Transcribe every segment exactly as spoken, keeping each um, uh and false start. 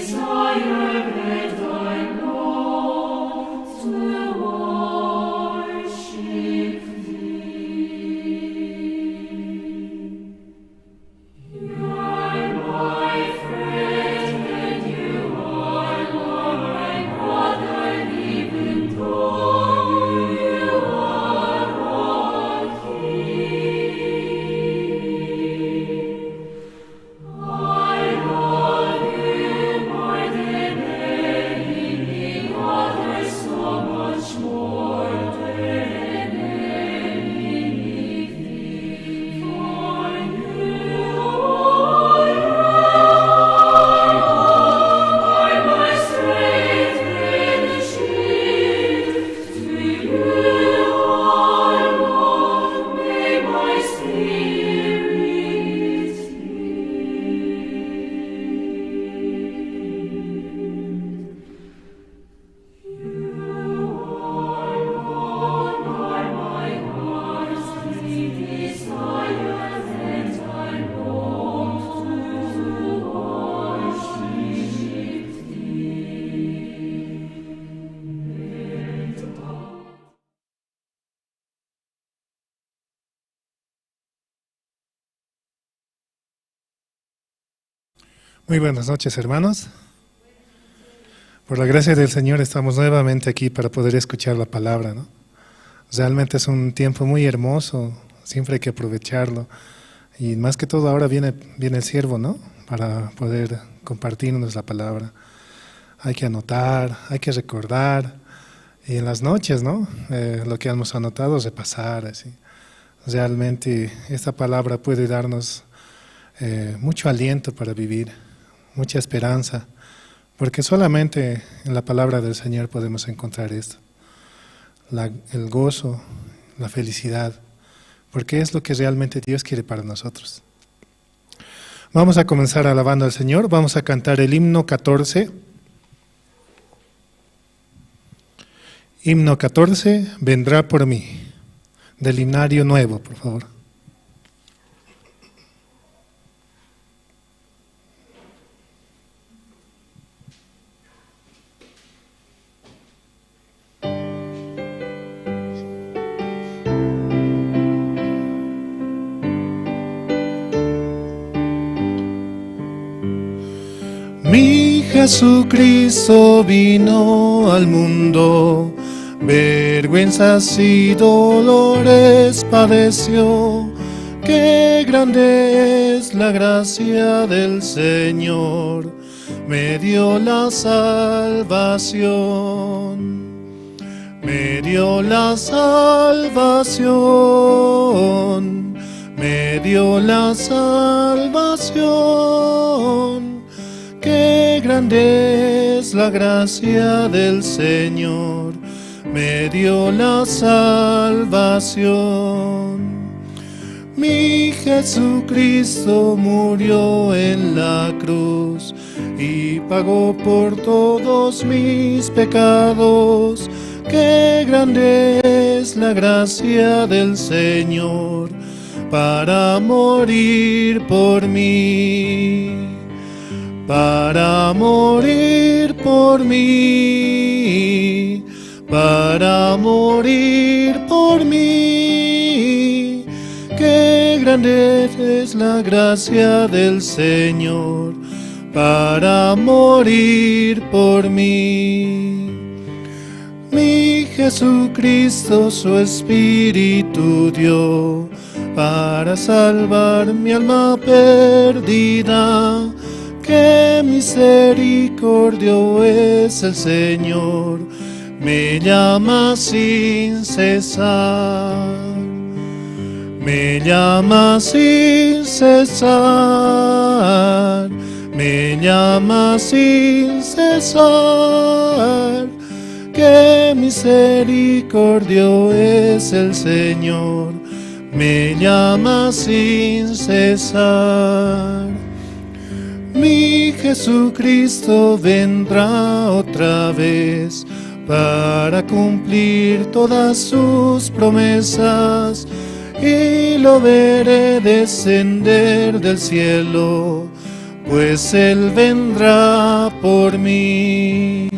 Desire that I long to worship thee. You are my friend and you are my brother, even though you are a king. I love you more than any other, so much more than any thing. For you are my strength and shield. To you, O Lord, may my spirit yield. You, O Lord, are my heart's desire, and I long to worship thee. Muy buenas noches, hermanos. Por la gracia del Señor estamos nuevamente aquí para poder escuchar la palabra, ¿no? Realmente es un tiempo muy hermoso, siempre hay que aprovecharlo. Y más que todo ahora viene, viene el siervo, ¿no? Para poder compartirnos la palabra. Hay que anotar, hay que recordar. Y en las noches, ¿no? Eh, lo que hemos anotado, repasar, así. Realmente esta palabra puede darnos, eh, mucho aliento para vivir, mucha esperanza, porque solamente en la palabra del Señor podemos encontrar esto, la, el gozo, la felicidad, porque es lo que realmente Dios quiere para nosotros. Vamos a comenzar alabando al Señor, vamos a cantar el himno catorce. Himno catorce, Vendrá por mí, del himnario nuevo, por favor. Mi Jesucristo vino al mundo, vergüenzas y dolores padeció. Qué grande es la gracia del Señor, me dio la salvación. Me dio la salvación, me dio la salvación. Qué grande es la gracia del Señor, me dio la salvación. Mi Jesucristo murió en la cruz y pagó por todos mis pecados. Qué grande es la gracia del Señor para morir por mí, para morir por mí, para morir por mí. Qué grande es la gracia del Señor para morir por mí. Mi Jesucristo su espíritu dio para salvar mi alma perdida. Qué misericordio es el Señor, me llama sin cesar. Me llama sin cesar, me llama sin cesar. Qué misericordio es el Señor, me llama sin cesar. Mi Jesucristo vendrá otra vez para cumplir todas sus promesas, y lo veré descender del cielo Pues Él vendrá por mí,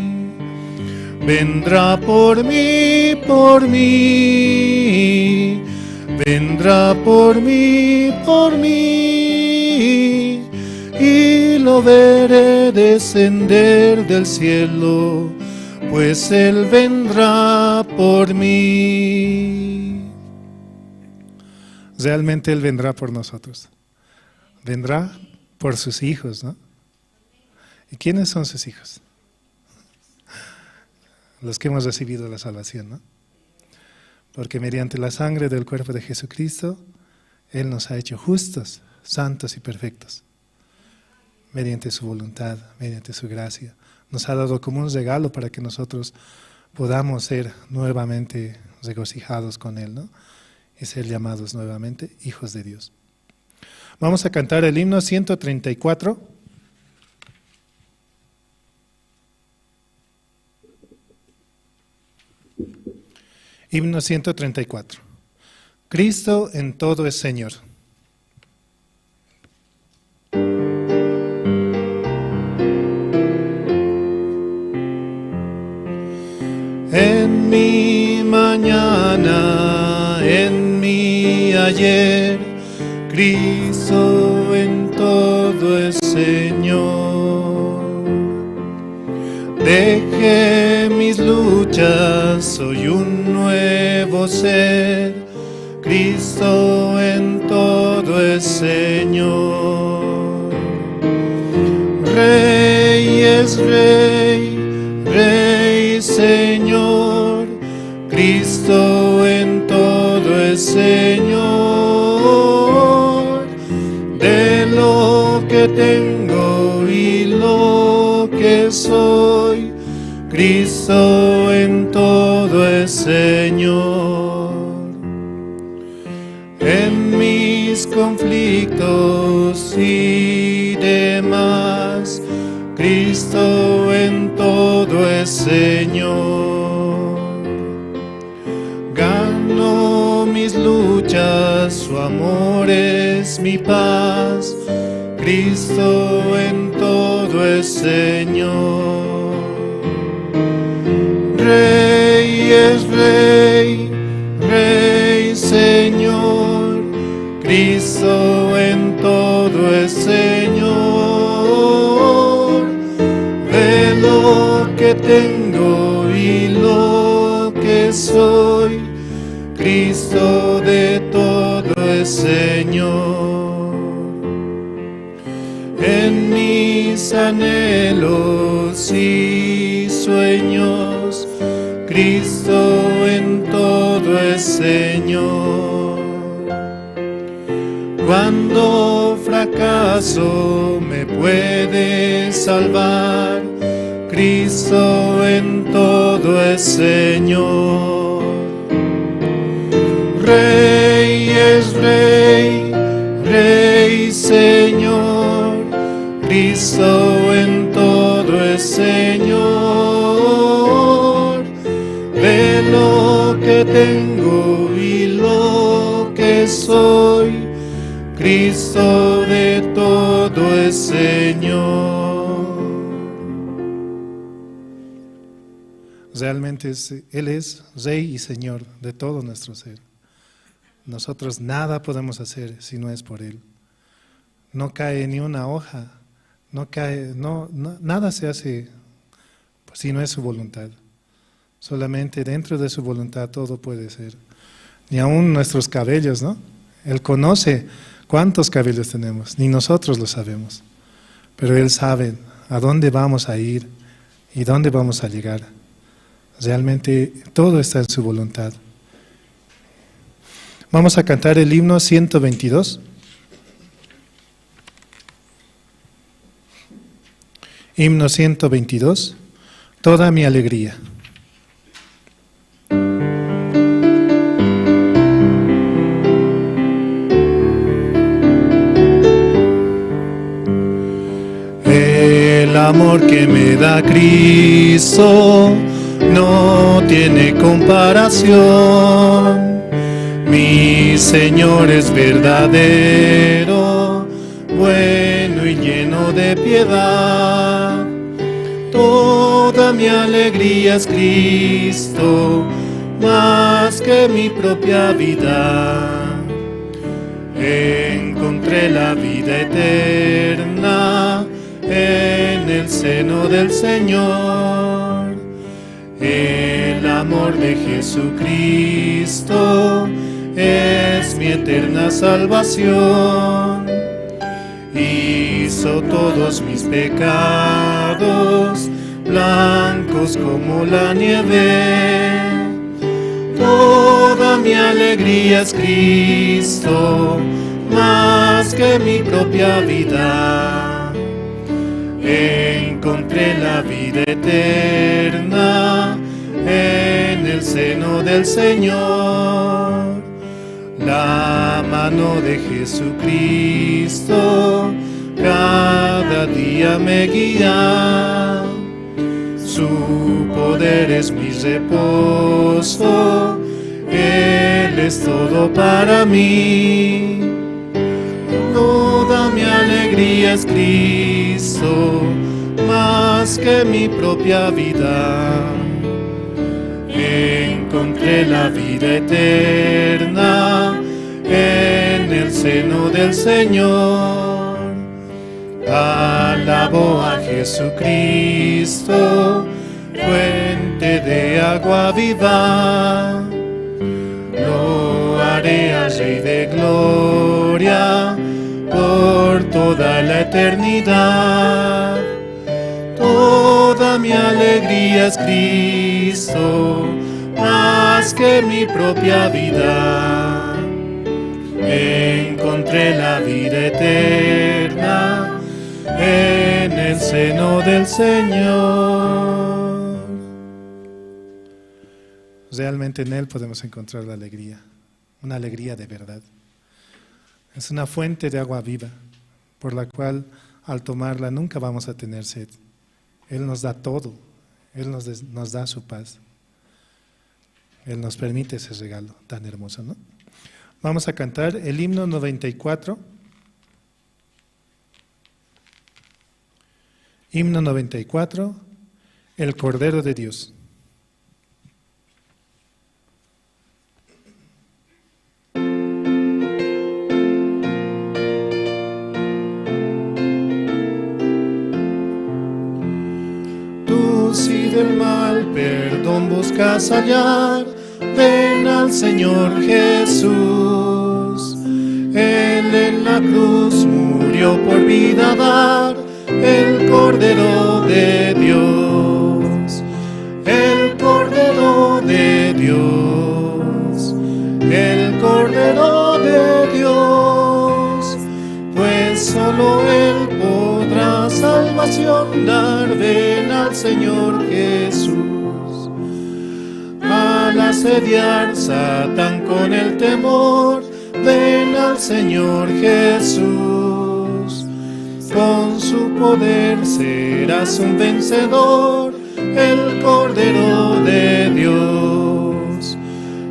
vendrá por mí, por mí, vendrá por mí, por mí, y lo veré descender del cielo, pues Él vendrá por mí. Realmente Él vendrá por nosotros. Vendrá por sus hijos, ¿no? ¿Y quiénes son sus hijos? Los que hemos recibido la salvación, ¿no? Porque mediante la sangre del cuerpo de Jesucristo, Él nos ha hecho justos, santos y perfectos. Mediante su voluntad, mediante su gracia. Nos ha dado como un regalo para que nosotros podamos ser nuevamente regocijados con Él, ¿no? Y ser llamados nuevamente hijos de Dios. Vamos a cantar el himno ciento treinta y cuatro. Himno ciento treinta y cuatro. Cristo en todo es Señor. En mi mañana, en mi ayer, Cristo en todo es Señor. Dejé mis luchas, soy un nuevo ser. Cristo en todo es Señor. Rey es Rey, Rey Señor. Cristo en todo es Señor. De lo que tengo y lo que soy, Cristo en todo es Señor. En mis conflictos y demás, Cristo en todo es Señor. Gano mis luchas, su amor es mi paz, Cristo en todo es Señor. Rey es Rey, Rey Señor, Cristo en todo es Señor. De lo que tengo y lo que soy, Cristo de todo es Señor. En mis anhelos y sueños, Cristo en todo es Señor. Cuando fracaso me puede salvar, Cristo en todo es Señor. Rey es Rey, Rey Señor, Cristo en todo es Señor. De lo que tengo y lo que soy, Cristo de todo es Señor. Realmente es, Él es Rey y Señor de todo nuestro ser. Nosotros nada podemos hacer si no es por Él. No cae ni una hoja, no cae, no, no, nada se hace si no es su voluntad. Solamente dentro de su voluntad todo puede ser. Ni aun nuestros cabellos, ¿no? Él conoce cuántos cabellos tenemos, ni nosotros lo sabemos. Pero Él sabe a dónde vamos a ir y dónde vamos a llegar. Realmente todo está en su voluntad. Vamos a cantar el himno ciento veintidós. Himno ciento veintidós, toda mi alegría. El amor que me da Cristo no tiene comparación. Mi Señor es verdadero, bueno lleno de piedad. Toda mi alegría es Cristo, más que mi propia vida. Encontré la vida eterna en el seno del Señor. El amor de Jesucristo es mi eterna salvación. Hizo todos mis pecados blancos como la nieve. Toda mi alegría es Cristo, más que mi propia vida. Encontré la vida eterna en el seno del Señor. La mano de Jesucristo cada día me guía. Su poder es mi reposo, Él es todo para mí. Toda mi alegría es Cristo, más que mi propia vida. Encontré la vida eterna en el seno del Señor. Alabo a Jesucristo, fuente de agua viva. Lo haré al Rey de gloria por toda la eternidad. Toda mi alegría es Cristo, más que mi propia vida. Encontré la vida eterna en el seno del Señor. Realmente en Él podemos encontrar la alegría, una alegría de verdad. Es una fuente de agua viva, por la cual al tomarla nunca vamos a tener sed. Él nos da todo, Él nos des-, nos da su paz. Él nos permite ese regalo tan hermoso, ¿no? Vamos a cantar el himno noventa y cuatro. Himno noventa y cuatro, El Cordero de Dios. Tú si del mal perdón buscas hallar, ven al Señor Jesús. Él en la cruz murió por vida dar, el Cordero de Dios, el Cordero de Dios, el Cordero de Dios, pues solo Él podrá salvación dar. Ven al Señor Jesús. Al asediar Satán con el temor, ven al Señor Jesús. Con su poder serás un vencedor, el Cordero de Dios,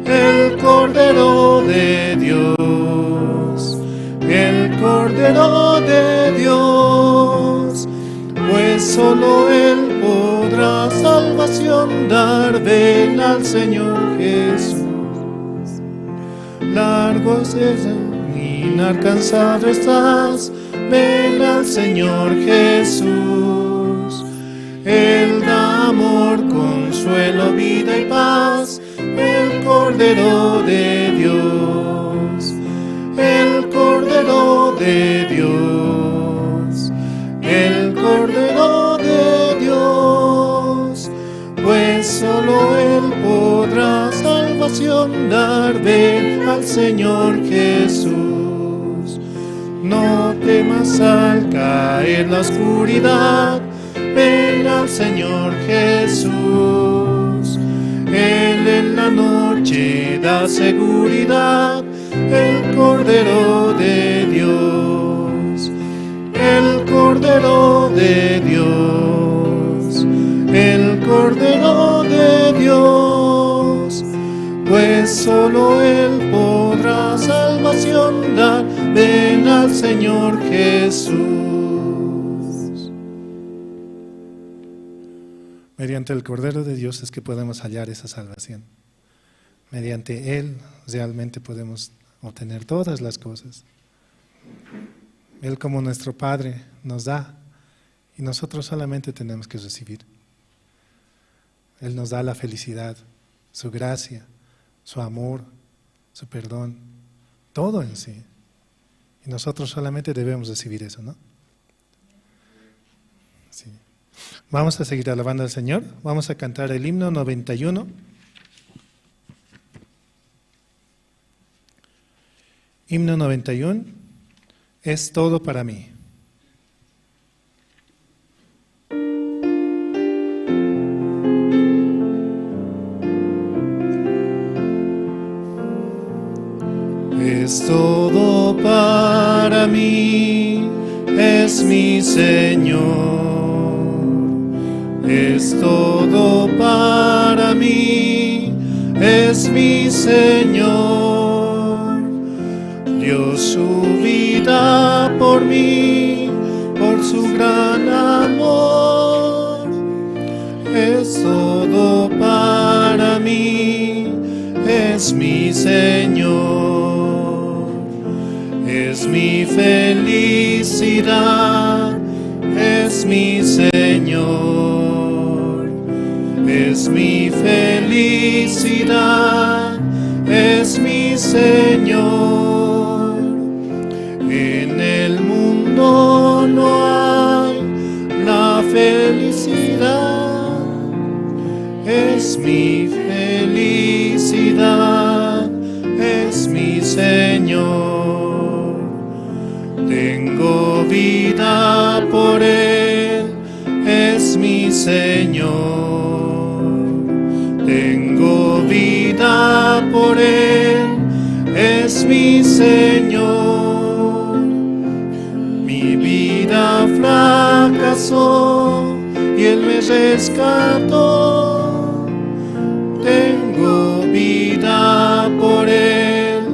el Cordero de Dios, el Cordero de Dios, pues solo Él podrá salvación dar. Ven al Señor Jesús. Largo es el inalcanzable estás, ven al Señor Jesús. Él da amor, consuelo, vida y paz, el Cordero de Dios, el Cordero de Dios, el Cordero de Dios, pues solo Él podrá salvación dar. Ven al Señor Jesús. No temas al caer la oscuridad, ven al Señor Jesús. Él en la noche da seguridad, el Cordero de Dios, el Cordero de Dios, el Cordero de Dios, pues solo Él podrá salvación dar. Ven al Señor Jesús. Mediante el Cordero de Dios es que podemos hallar esa salvación. Mediante Él realmente podemos obtener todas las cosas. Él como nuestro Padre nos da y nosotros solamente tenemos que recibir. Él nos da la felicidad, su gracia, su amor, su perdón, todo en sí. Y nosotros solamente debemos recibir eso, ¿no? Sí. Vamos a seguir alabando al Señor. Vamos a cantar el himno noventa y uno. Himno noventa y uno. Es todo para mí. Es todo para mí, es mi Señor. Es todo para mí, es mi Señor. Dio su vida por mí, por su gran amor. Es todo para mí, es mi Señor. Es mi felicidad, es mi Señor. Es mi felicidad, es mi Señor. En el mundo no hay la felicidad. Es mi felicidad, es mi Señor. Tengo vida por Él, es mi Señor. Tengo vida por Él, es mi Señor. Mi vida fracasó y Él me rescató. Tengo vida por Él,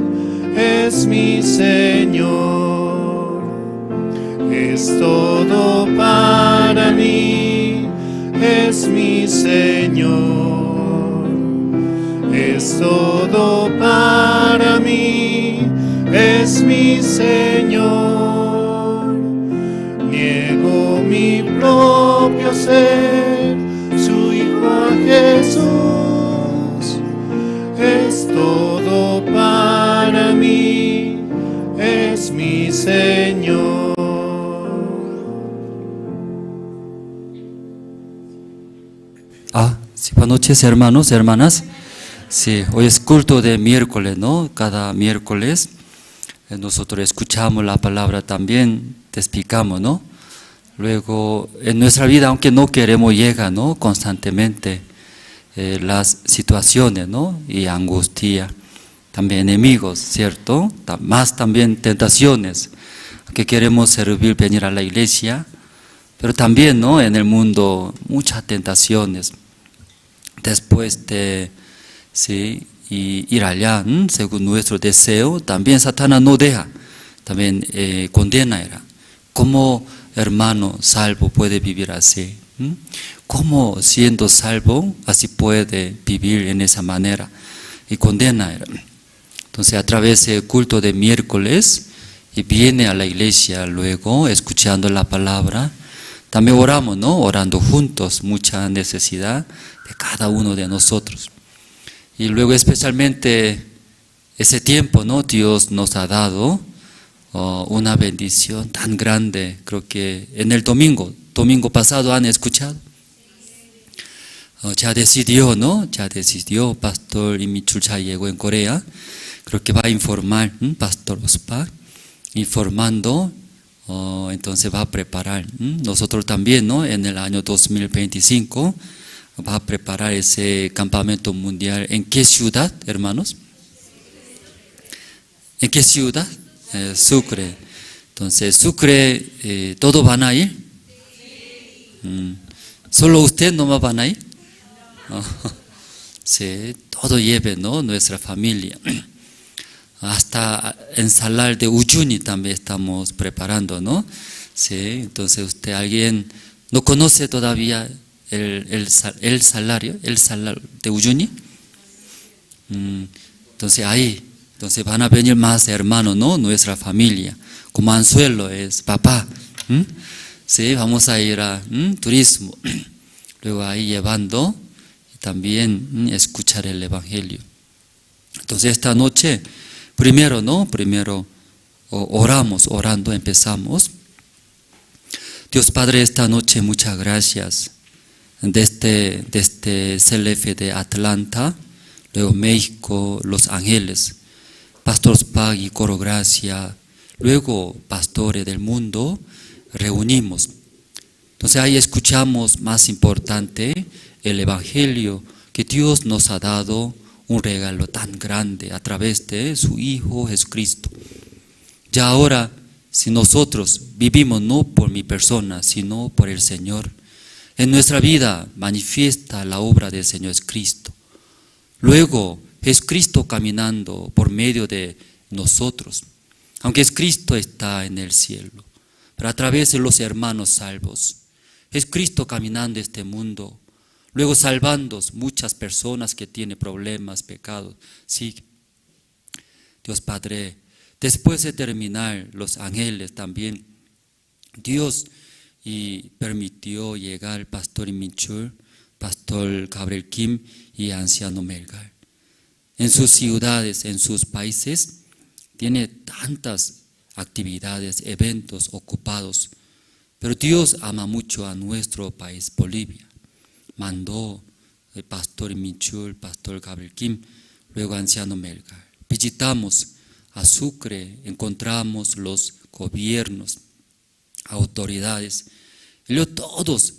es mi Señor. Es todo para mí, es mi Señor. Es todo para mí, es mi Señor. Niego mi propio ser, su Hijo a Jesús. Es todo para mí, es mi Señor. Ah, sí, buenas noches, hermanos, hermanas. Sí, hoy es culto de miércoles, ¿no? Cada miércoles, eh, nosotros escuchamos la palabra también, te explicamos, ¿no? Luego, en nuestra vida, aunque no queremos, llega, ¿no? Constantemente, eh, las situaciones, ¿no? Y angustia, también enemigos, ¿cierto? Ta-, más también tentaciones, que queremos servir, venir a la iglesia, pero también, ¿no? En el mundo muchas tentaciones. Después de, sí, y ir allá, ¿m? Según nuestro deseo, también Satanás no deja, también, eh, condena era. ¿Cómo hermano salvo puede vivir así? ¿M? ¿Cómo siendo salvo así puede vivir en esa manera? Y condena era. Entonces, a través del culto de miércoles, y viene a la iglesia luego, escuchando la palabra, también oramos, ¿no? Orando juntos, mucha necesidad de cada uno de nosotros. Y luego, especialmente, ese tiempo, ¿no? Dios nos ha dado, oh, una bendición tan grande. Creo que en el domingo, domingo pasado han escuchado. Oh, ya decidió, ¿no? Ya decidió, pastor Imi Chulcha llegó en Corea. Creo que va a informar, ¿m? Pastor Ospa, informando, oh, entonces va a preparar, ¿m? Nosotros también, ¿no? En el año dos mil veinticinco va a preparar ese campamento mundial. ¿En qué ciudad, hermanos? ¿En qué ciudad? Eh, Sucre. Entonces, Sucre, eh, ¿todo van a ir? Mm. ¿Solo usted nomás van a ir? No. Sí, todo lleve, ¿no? Nuestra familia. Hasta en Salar de Uyuni también estamos preparando, ¿no? Sí, entonces usted, alguien no conoce todavía, el, el sal-, el salario, el salario de Uyuni. Mm, entonces ahí, entonces van a venir más hermanos, ¿no? Nuestra familia, como anzuelo es papá. ¿M? Sí, vamos a ir a, ¿m? Turismo. Luego ahí llevando y también, ¿m? Escuchar el evangelio. Entonces esta noche, primero, ¿no? Primero o-, oramos, orando empezamos. Dios Padre, esta noche muchas gracias. Desde, desde C L F de Atlanta, luego México, Los Ángeles, Pastor Spag y Coro Gracia, luego pastores del mundo, reunimos. Entonces ahí escuchamos, más importante, el evangelio, que Dios nos ha dado un regalo tan grande a través de su Hijo Jesucristo. Ya ahora, si nosotros vivimos no por mi persona, sino por el Señor, en nuestra vida manifiesta la obra del Señor Jesucristo. Luego, Jesucristo caminando por medio de nosotros. Aunque Jesucristo está en el cielo, pero a través de los hermanos salvos, Jesucristo caminando este mundo, luego salvando muchas personas que tienen problemas, pecados. Sí, Dios Padre, después de terminar, los ángeles también, Dios y permitió llegar el pastor Michul, pastor Gabriel Kim y anciano Melgar. En sus ciudades, en sus países, tiene tantas actividades, eventos ocupados, pero Dios ama mucho a nuestro país, Bolivia. Mandó el pastor Michul, el pastor Gabriel Kim, luego anciano Melgar. Visitamos a Sucre, encontramos los gobiernos, autoridades, luego todos,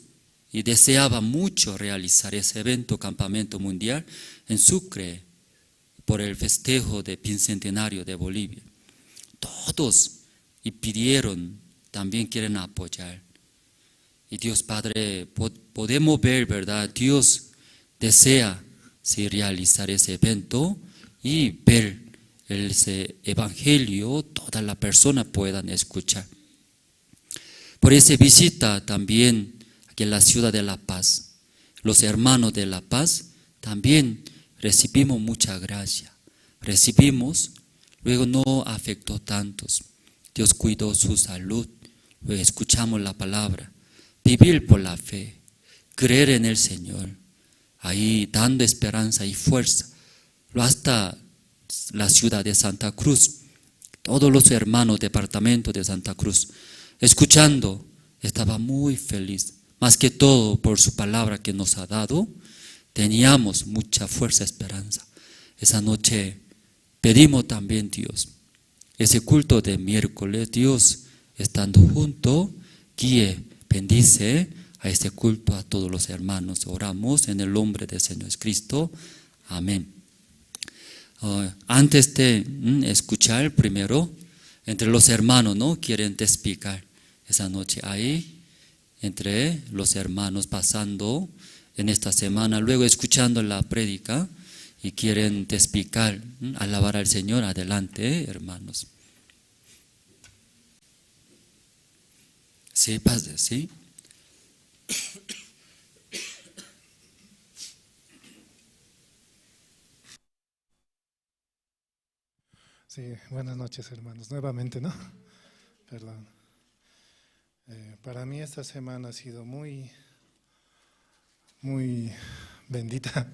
y deseaba mucho realizar ese evento, campamento mundial, en Sucre, por el festejo de bicentenario de Bolivia. Todos y pidieron, también quieren apoyar. Y Dios Padre, po-, podemos ver, ¿verdad? Dios desea, sí, realizar ese evento y ver ese evangelio, toda la persona puedan escuchar. Por esa visita también aquí en la ciudad de La Paz, los hermanos de La Paz también recibimos mucha gracia. Recibimos, luego no afectó tantos. Dios cuidó su salud, luego escuchamos la palabra. Vivir por la fe, creer en el Señor, ahí dando esperanza y fuerza. Lo hasta la ciudad de Santa Cruz, todos los hermanos departamento de Santa Cruz, escuchando, estaba muy feliz, más que todo por su palabra que nos ha dado, teníamos mucha fuerza, esperanza. Esa noche pedimos también, Dios, ese culto de miércoles, Dios, estando junto, guíe, bendice a este culto a todos los hermanos. Oramos en el nombre del Señor Jesucristo. Amén. Ah, antes de, mm, escuchar primero, entre los hermanos, ¿no? Quieren testificar esa noche ahí, entre los hermanos pasando en esta semana, luego escuchando la prédica y quieren testificar, mm, alabar al Señor. Adelante, hermanos. Sí, pase, sí. Sí, buenas noches, hermanos, nuevamente, ¿no? Perdón. Eh, para mí esta semana ha sido muy, muy bendita,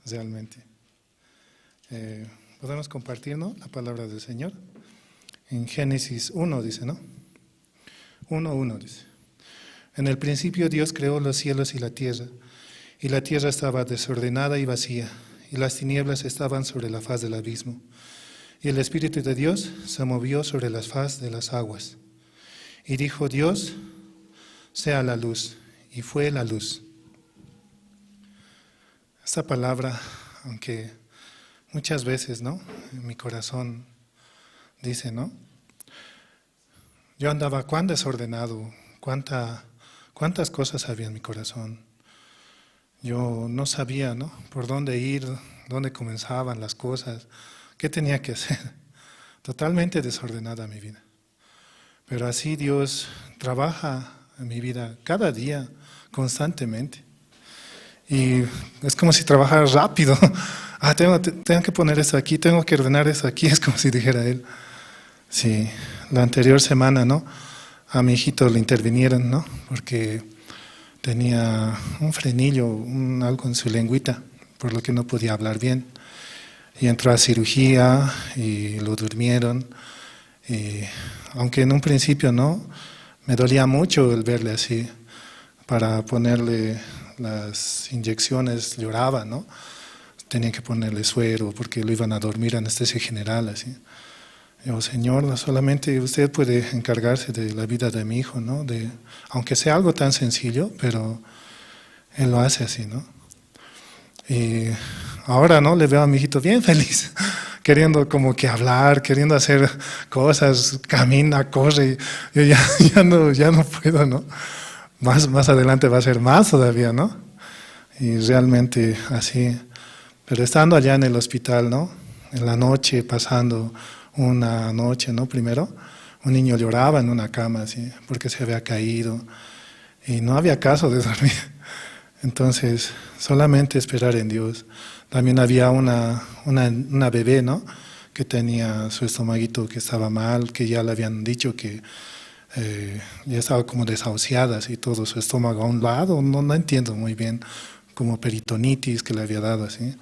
realmente. Eh, podemos compartir, ¿no? La palabra del Señor. En Génesis uno dice, ¿no? Uno uno dice: "En el principio Dios creó los cielos y la tierra, y la tierra estaba desordenada y vacía, y las tinieblas estaban sobre la faz del abismo, y el Espíritu de Dios se movió sobre la faz de las aguas. Y dijo Dios: sea la luz, y fue la luz". Esta palabra, aunque muchas veces, ¿no? En mi corazón dice, ¿no? Yo andaba cuán desordenado, cuánta, cuántas cosas había en mi corazón. Yo no sabía, ¿no? Por dónde ir, dónde comenzaban las cosas, qué tenía que hacer. Totalmente desordenada mi vida. Pero así Dios trabaja en mi vida cada día, constantemente. Y es como si trabajara rápido. Ah, tengo, te- tengo que poner eso aquí, tengo que ordenar eso aquí, es como si dijera él. Sí, la anterior semana, ¿no? A mi hijito le intervinieron, ¿no? Porque tenía un frenillo, un, algo en su lengüita, por lo que no podía hablar bien. Y entró a cirugía y lo durmieron. Y aunque en un principio, ¿no? Me dolía mucho el verle así. Para ponerle las inyecciones lloraba, ¿no? Tenían que ponerle suero porque lo iban a dormir, anestesia general, así. Yo, "Señor, no, solamente usted puede encargarse de la vida de mi hijo, ¿no? De, aunque sea algo tan sencillo, pero él lo hace así, ¿no?" Y ahora, ¿no? Le veo a mi hijito bien feliz, queriendo como que hablar, queriendo hacer cosas, camina, corre. Yo ya, ya no, ya no puedo, ¿no? Más, más adelante va a ser más todavía, ¿no? Y realmente así. Pero estando allá en el hospital, ¿no? En la noche, pasando una noche, ¿no? Primero, un niño lloraba en una cama, así, porque se había caído. Y no había caso de dormir. Entonces, solamente esperar en Dios. También había una, una, una bebé, ¿no? Que tenía su estomaguito que estaba mal, que ya le habían dicho que eh, ya estaba como desahuciada, así, todo su estómago a un lado, no, no entiendo muy bien, como peritonitis que le había dado, así.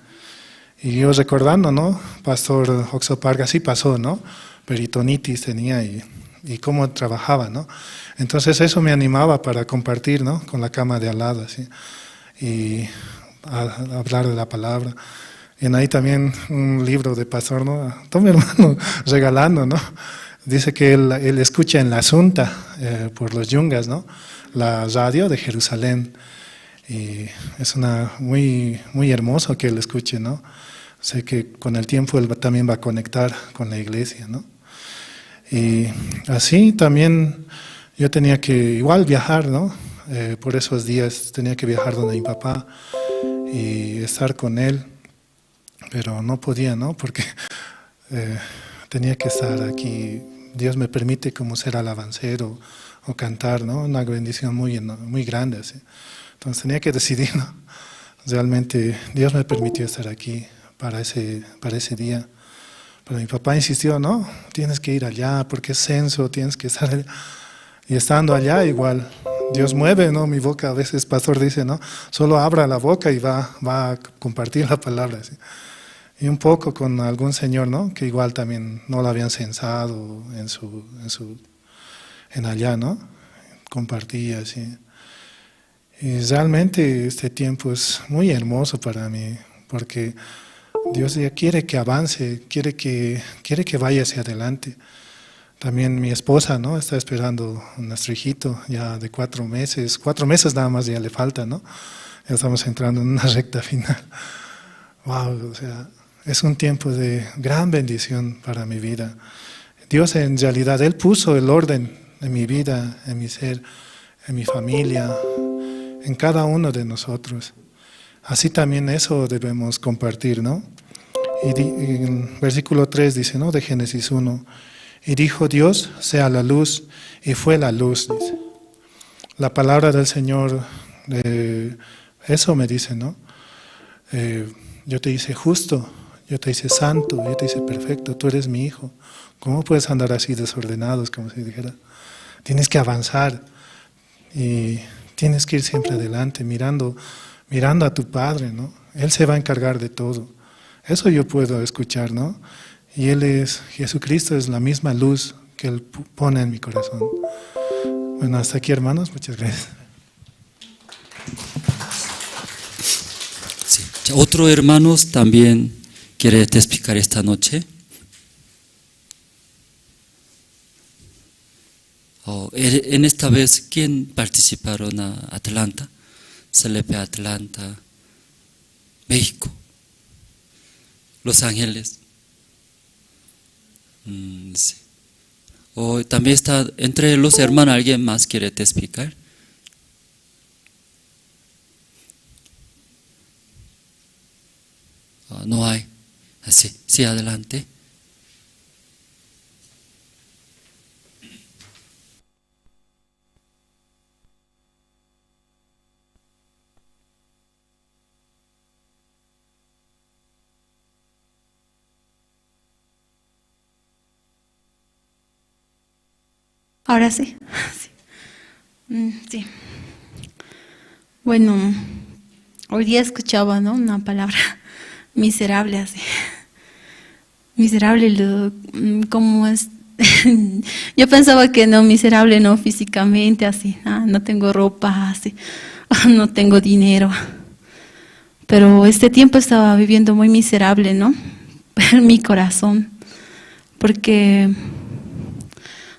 Y yo recordando, ¿no? Pastor Oxo Parga sí pasó, ¿no? Peritonitis tenía y, y cómo trabajaba, ¿no? Entonces eso me animaba para compartir, ¿no? Con la cama de al lado, así. Y a- hablar de la palabra. En ahí también un libro de pastor, ¿no? Todo mi hermano regalando, ¿no? Dice que él, él escucha en la Asunta, eh, por los yungas, ¿no? La radio de Jerusalén. Y es una muy, muy hermoso que él escuche, ¿no? Sé que con el tiempo él va- también va a conectar con la iglesia, ¿no? Y así también yo tenía que igual viajar, ¿no? Eh, por esos días tenía que viajar donde mi papá y estar con él, pero no podía, ¿no? Porque eh, tenía que estar aquí. Dios me permite como ser alabancero o cantar, ¿no? Una bendición muy, eno- muy grande, así. Entonces tenía que decidir, ¿no? Realmente Dios me permitió estar aquí para ese, para ese día. Pero mi papá insistió, "No, tienes que ir allá, porque es censo, tienes que estar allá". Y estando allá, igual, Dios mueve, ¿no? Mi boca, a veces pastor dice, ¿no? Solo abra la boca y va, va a compartir la palabra, ¿sí? Y un poco con algún señor, ¿no? Que igual también no lo habían censado en su, en su, en allá, ¿no? Compartía, así. Y realmente este tiempo es muy hermoso para mí, porque Dios ya quiere que avance, quiere que, quiere que vaya hacia adelante. También mi esposa, ¿no? Está esperando un nuestro hijito ya de cuatro meses, cuatro meses nada más ya le falta, ¿no? Ya estamos entrando en una recta final. Wow, o sea, es un tiempo de gran bendición para mi vida. Dios en realidad, Él puso el orden en mi vida, en mi ser, en mi familia, en cada uno de nosotros. Así también eso debemos compartir, ¿no? Y di- en versículo tres dice, ¿no? De Génesis uno, "Y dijo Dios, sea la luz, y fue la luz", dice. La palabra del Señor, eh, eso me dice, ¿no? Eh, yo te hice justo, yo te hice santo, yo te hice perfecto, tú eres mi hijo. ¿Cómo puedes andar así desordenados, como si dijera? Tienes que avanzar y tienes que ir siempre adelante, mirando, mirando a tu Padre, ¿no? Él se va a encargar de todo. Eso yo puedo escuchar, ¿no? Y Él es, Jesucristo es la misma luz que Él pu- pone en mi corazón. Bueno, hasta aquí, hermanos. Muchas gracias. Sí. Ya, otro hermanos también quiere testificar esta noche. Oh, e- en esta vez, ¿quién participaron a Atlanta? C L P Atlanta, México, Los Ángeles. Mm, sí. O también está entre los hermanos, ¿alguien más quiere testificar? Ah, no hay. Así, sí, adelante. Ahora sí. Sí. Mm, sí. Bueno, hoy día escuchaba, ¿no? Una palabra miserable así. Miserable, lo, mm, ¿cómo es? Yo pensaba que no, miserable no físicamente, así, ah, no tengo ropa, así, no tengo dinero. Pero este tiempo estaba viviendo muy miserable, ¿no? En mi corazón, porque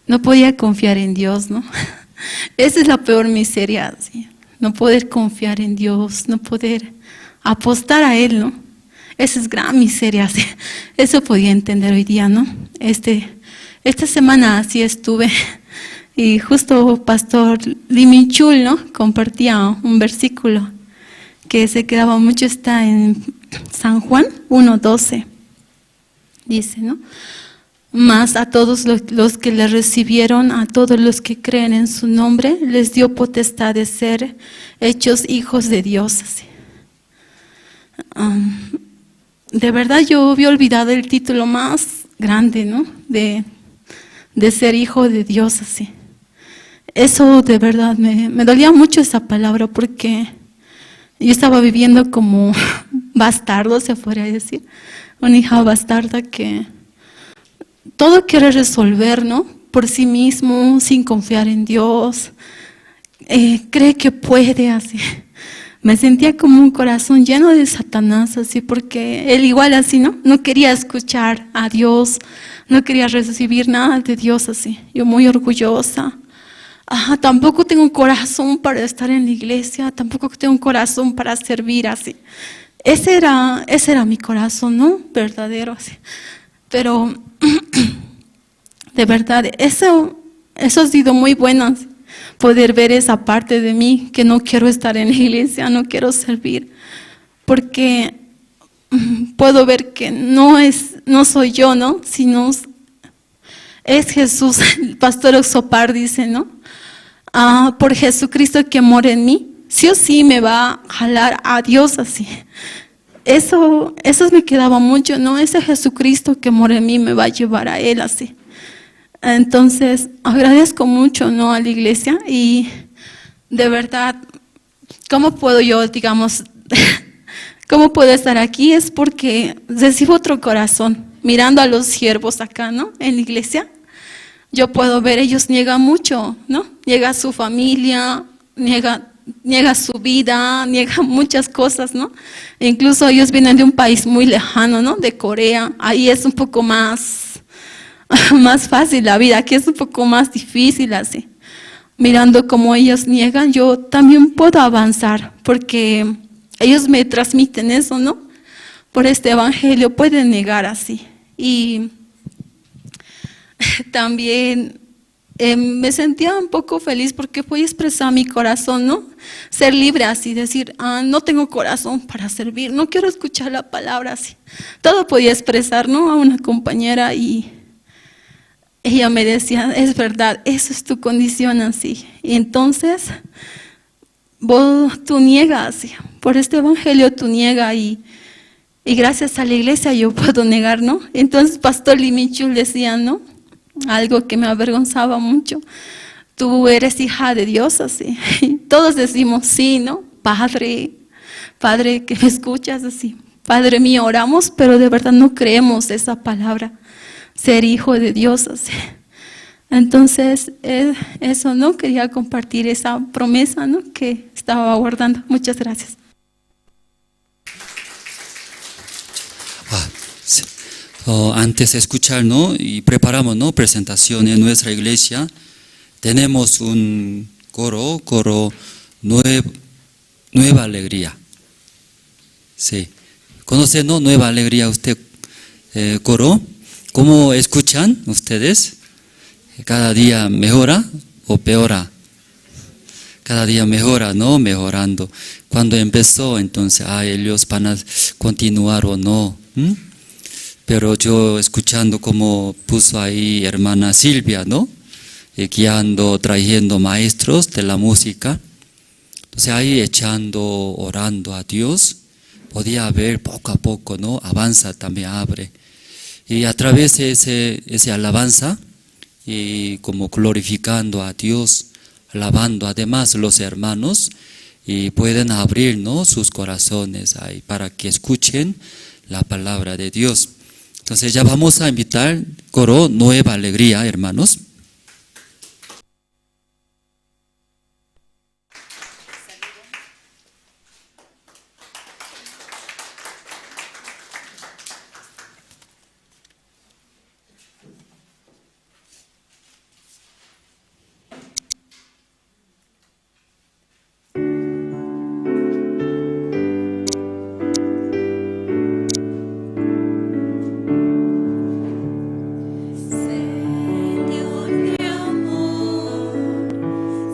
no podía confiar en Dios, ¿no? Esa es la peor miseria, sí. No poder confiar en Dios, no poder apostar a Él, ¿no? Esa es gran miseria, sí. Eso podía entender hoy día, ¿no? Este, esta semana así estuve y justo pastor Liminchul, ¿no? Compartía un versículo que se quedaba mucho, está en San Juan uno doce. Dice, ¿no? Mas a todos los, los que le recibieron, a todos los que creen en su nombre, les dio potestad de ser hechos hijos de Dios. Así. Am, de verdad yo había olvidado el título más grande, ¿no? De, de ser hijo de Dios, así. Eso de verdad me, me dolía mucho esa palabra porque yo estaba viviendo como bastardo, se podría decir, una hija bastarda que todo quiere resolver, ¿no? Por sí mismo, sin confiar en Dios. Eh, cree que puede así. Me sentía como un corazón lleno de Satanás, así, porque él igual así, ¿no? No quería escuchar a Dios, no quería recibir nada de Dios, así. Yo muy orgullosa. Ajá, tampoco tengo un corazón para estar en la iglesia, tampoco tengo un corazón para servir así. Ese era, ese era mi corazón, ¿no? Verdadero, así. Pero de verdad, eso, eso ha sido muy bueno, poder ver esa parte de mí, que no quiero estar en la iglesia, no quiero servir, porque mm, puedo ver que no es, no soy yo, ¿no? Sino es Jesús. El pastor Oxopar dice, ¿no? Ah, por Jesucristo que mora en mí, sí o sí me va a jalar a Dios así. Eso, eso me quedaba mucho, ¿no? Ese Jesucristo que mora en mí me va a llevar a Él así. Entonces, agradezco mucho, ¿no? A la iglesia y de verdad, ¿cómo puedo yo, digamos, cómo puedo estar aquí? Es porque recibo otro corazón, mirando a los siervos acá, ¿no? En la iglesia, yo puedo ver, ellos niegan mucho, ¿no? Niega su familia, niega, niega su vida, niega muchas cosas, ¿no? E incluso ellos vienen de un país muy lejano, ¿no? De Corea. Ahí es un poco más, más fácil la vida, aquí es un poco más difícil así. Mirando cómo ellos niegan, yo también puedo avanzar, porque ellos me transmiten eso, ¿no? Por este evangelio pueden negar así. Y también eh, me sentía un poco feliz porque podía expresar mi corazón, ¿no? Ser libre así, decir, ah, no tengo corazón para servir, no quiero escuchar la palabra así. Todo podía expresar, ¿no? A una compañera y ella me decía, es verdad, eso es tu condición así. Y entonces, vos, tú niegas, por este evangelio tú niegas y, y gracias a la iglesia yo puedo negar, ¿no? Entonces, pastor Limichul decía, ¿no? Algo que me avergonzaba mucho. Tú eres hija de Dios, así. Todos decimos, sí, ¿no? Padre, Padre, que me escuchas, así. Padre mío, oramos, pero de verdad no creemos esa palabra, ser hijo de Dios, así. Entonces, eh, eso, ¿no? Quería compartir esa promesa, ¿no? Que estaba guardando. Muchas gracias. Ah, sí. Oh, antes de escuchar, ¿no? Y preparamos, ¿no? Presentación en nuestra iglesia. Tenemos un coro, coro nue-, Nueva Alegría. Sí. ¿Conoce, no? Nueva Alegría, usted, eh, coro. ¿Cómo escuchan ustedes? ¿Cada día mejora o peora? Cada día mejora, ¿no? Mejorando. Cuando empezó, entonces, ah, ellos van a continuar o no. ¿M? Pero yo escuchando como puso ahí hermana Silvia, ¿no? Eh, guiando, trayendo maestros de la música. Entonces ahí echando, orando a Dios, podía ver poco a poco, ¿no? Avanza también, abre. Y a través de ese, ese alabanza, y como glorificando a Dios, alabando además los hermanos, y pueden abrir, ¿no?, sus corazones ahí para que escuchen la palabra de Dios. Entonces ya vamos a invitar coro Nueva Alegría, hermanos. Señor de amor,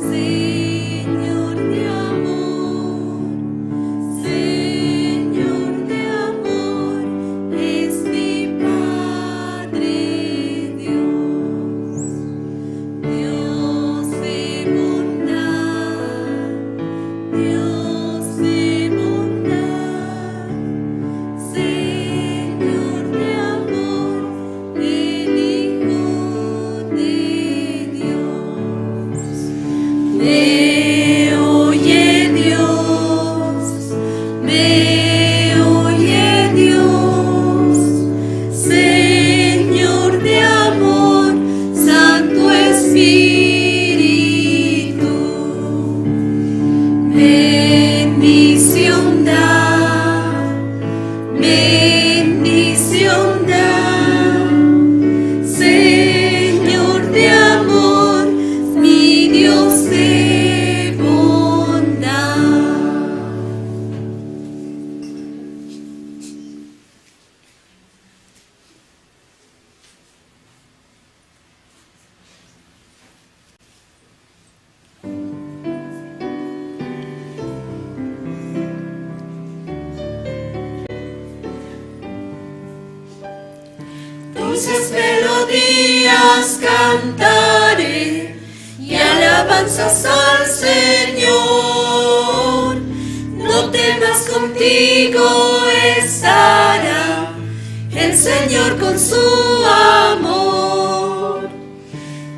Señor de amor, Señor de amor, es mi Padre Dios. Dios de bondad, Dios de bondad, Señor de amor, el Hijo de Dios. Me oye Dios, me oye Dios, Señor de amor, Santo Espíritu. Bendición da, bendición da, Señor de amor, mi Dios de bondad. Dulces melodías cantaré y alabanzas al Señor. No temas, contigo estará el Señor con su amor.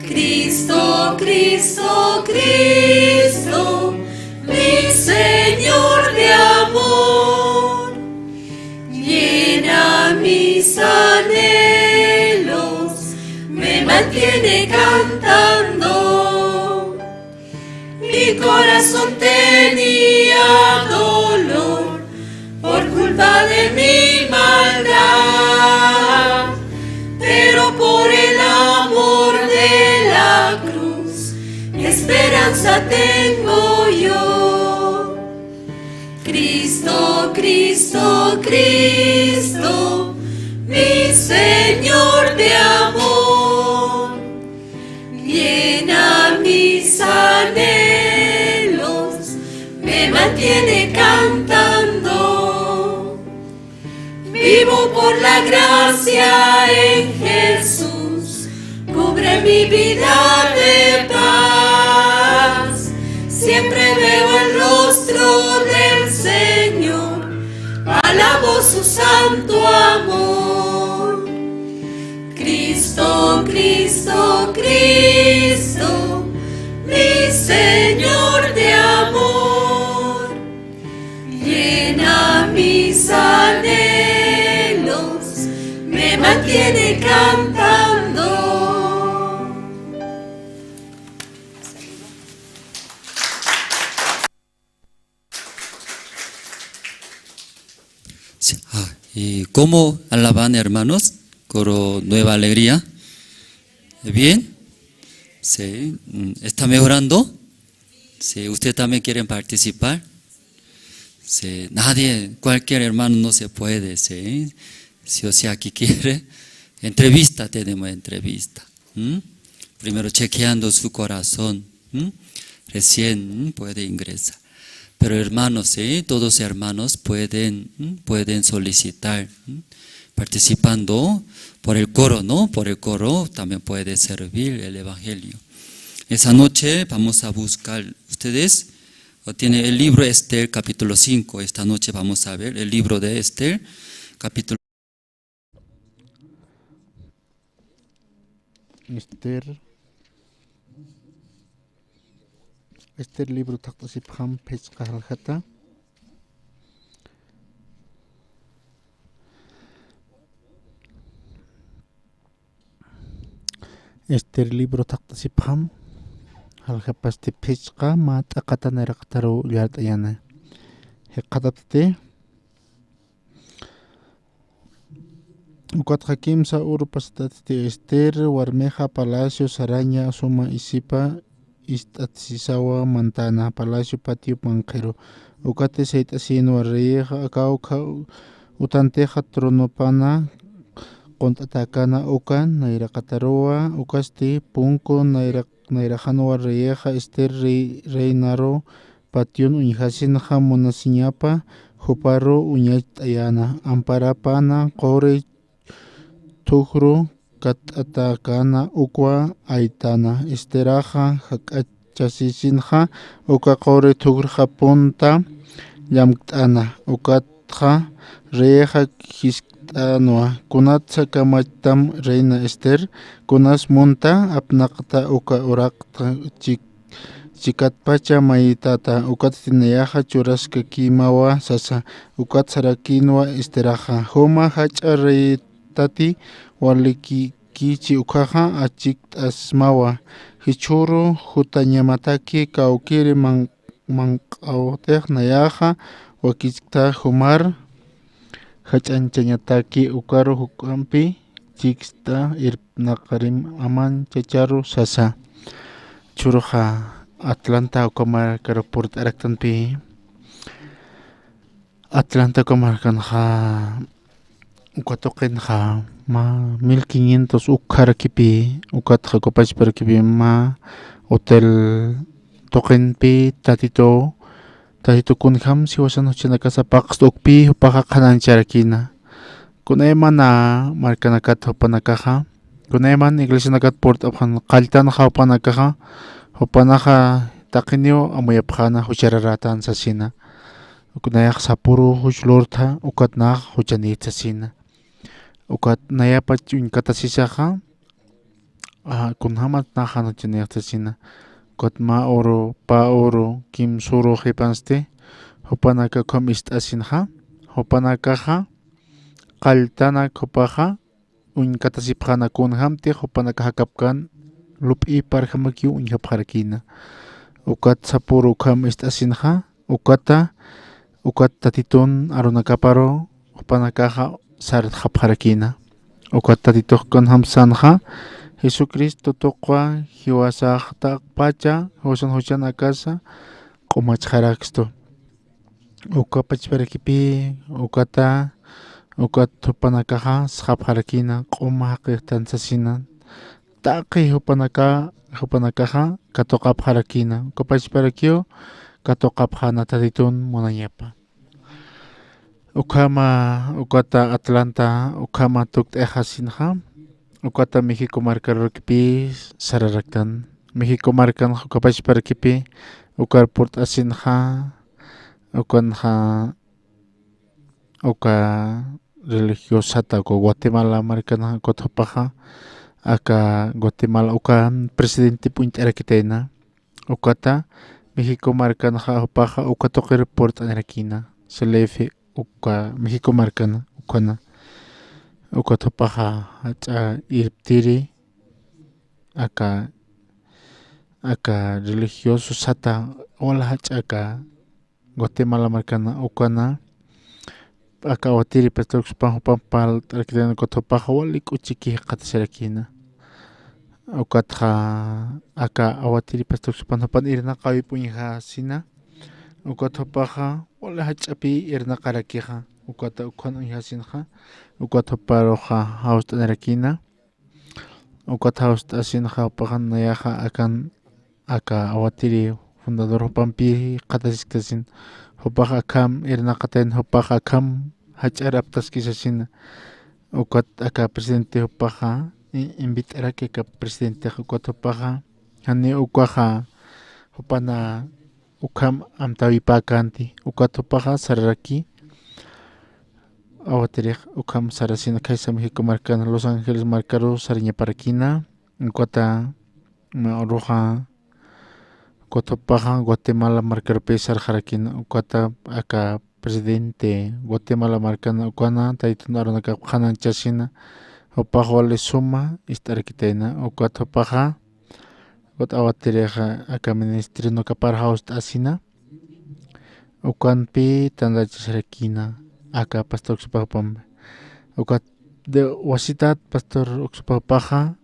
Cristo, Cristo, Cristo, mi Señor de amor, llena mis anhelos, me mantiene cantando. Mi corazón tenía dolor por culpa de mi maldad, pero por el amor de la cruz, esperanza tengo yo. Cristo, Cristo, Cristo, mi Señor de amor, llena mis anhelos, me mantiene cantando. Vivo por la gracia en Jesús, cubre mi vida de paz. Siempre veo el rostro del Señor, alabo su santo amor. Cristo, Cristo, Cristo, mi Señor de amor, llena mis anhelos, me mantiene cantando. Sí, ah, ¿y cómo alaban, hermanos? Coro Nueva Alegría. ¿Bien? Sí, mm, ¿está mejorando? Sí, ¿usted también quieren participar? Sí, nadie, cualquier hermano no se puede, sí. Sí o sí, aquí quiere. Entrevista, tenemos entrevista. ¿Mm? Primero chequeando su corazón, ¿mm? Recién, ¿mm?, puede ingresar. Pero hermanos, ¿sí?, todos hermanos pueden, ¿mm?, pueden solicitar, ¿mm?, participando por el coro, ¿no? Por el coro también puede servir el evangelio. Esa noche vamos a buscar, ustedes, o tiene el libro Esther, capítulo cinco. Esta noche vamos a ver el libro de Esther, capítulo. Ester, Ester libro thaqt'asipxam phisqa jaljata. Ester libro thaqt'asipxam, jaljapasti phisqa mä t'aqata nayraqataru llart'ayäna. Jikxataptati, ukatxa kimsa uru pasatati Ester warmixa palacio saraña suma isipa ist'atsisawa mantäna palacio patio manqhiru. Ukati sayt'asïnwa reyixa aka ukha utantixa tronopana qunt'atäkäna uka nayraqataruwa, ukasti punku nayra-, nayraxanwa reyixa Ester rey-, reinaru patyun uñjasinxa munasiñapa, juparu uñacht'ayäna, amparapana quri thujru katt'atäkäna ukwa aytana. Esteraxa jak'achasisinxa uka quri thujruxa punta llamkt'ana. Ukatxa reyixa jiskt'anwa, kunatsa kamachtam reina Ester, kunas munta apnaqta uka uraqta chik chikatpacha maytata, ukatsti nayaxa churaskakimawa sasa, ukat sarakïnwa Esteraxa. Juma jach'a reytati walikikichi ukhaxa achikt'asmawa. Jichhüru jutañamataki kawkiri man-, manq'awtix nayaxa wakichkta jumar jach'añchañataki ukaru juk'ampi chikst'a irpnaqarim aman chacharu sasa. Jichhüruxa Atlanta uka markaru purt'araktanpi. Atlanta uka markanxa uka tuqinxa mä mil quinientos ukxarakipi, ukatxa uka pachparakipi mä hotel tuqinpi Tatitu, Tatitu kunjam siwasan juchanakasa paqstu ukpi jupaxa qhanañcharakïna. Kunaymana markanakat jupanakaxa, kunayman iglesianakat purt'apxan qalltanxa jupanakaxa, jupanaxa taqiniw amuyapxäna juchararätan sasina. Nayax sapüru juch lurtha, ukat nax juchanït sasina. Ukat nayapach uñkatasisaxa, a, kunjamat nax jan juchanïx sasina. Ukat mä uru, pä uru, kimsüru jipansti, jupanaka ukham ist'asinxa, jupanakaxa qalltanak jupaxa uñkatasipxäna kunjamtix jupanakax jakapkän lup'ï parjamakiw uñjapxarakïna. Ukat sapüru ukham ist'asinxa, ukata, ukat Tatitun arunakaparu jupanakaxa sartxapxarakïna. Ukat Tatitux kunjam sänxa, Jesucristo tuqwa jiwasax taqpacha, jiwasan juchanakasa q'umachxarakstu. Uka pachparakipï, ukata, ukat jupanakaxa sxapxarakïna, q'uma jaqixtan sasina. Taqi jupanaka, jupanakaxa katuqapxarakïna. Uka pachparakiw katuqapxäna Tatitun munañapa. Ukhama, ukata Atlanta, ukhama tukt'ayaxasinxa, ukata México markarurkipï sararaktan. México markan uka pachparakipï, ukar purt'asinxa, ukanxa, uka religiosata, uka Guatemala markan, ukat jupaxa, aka Guatemala, uka presidentip uñt'arakitayna. Ukata México markanxa jupaxa uka tuqir purt'anirakïna, C L F uka México markan ukana. Ukat jupaxa jach'a irptiri aka, aka religioso sata wal jach'a aka Guatemala markan ukana. Aka awatiri pastor jupan jupan parlt'arakitayna, ukat jupaxa wali k'uchiki jikxatasirakïna. Ukatxa aka awatiri pastor jupan jupan irnaqäwip uñjasina. Ukat jupaxa wali jach'api irnaqarakixa. Ukata ukhan uñjasinxa. Ukat juparuxa jawst'anirakïna. Ukat jawst'asinxa jupaxa nayaxa akan aka awatiri fundador jupampi jikxatasisktasin, jupax akham irnaqatayn, jupax akham jach'ar aptaski sasina. Ukat aka presidente jupaxa i-, invit'araki aka presidentex, ukat jupaxa janiw ukaxa jupana ukham amtäwipäkänti, ukat jupaxa sararaki. Awatirix ukham sarasina, khaysa México markan Los Ángeles markaru sarañaparakïna. Ukata mä uruxa, ukat jupaxa Guatemala markarupi sarxarakïna, ukata aka presidente Guatemala markan ukana taytun arunakap qhanañchasina, jupax wali suma ist'arakitayna, ukat jupaxa, ukat awatirixa aka ministrinukapar jawst'asina, ukanpi tantachasirakïna, aka pastor uksupa jupampi. Ukat de wasitat pastor uksupa jupaxa,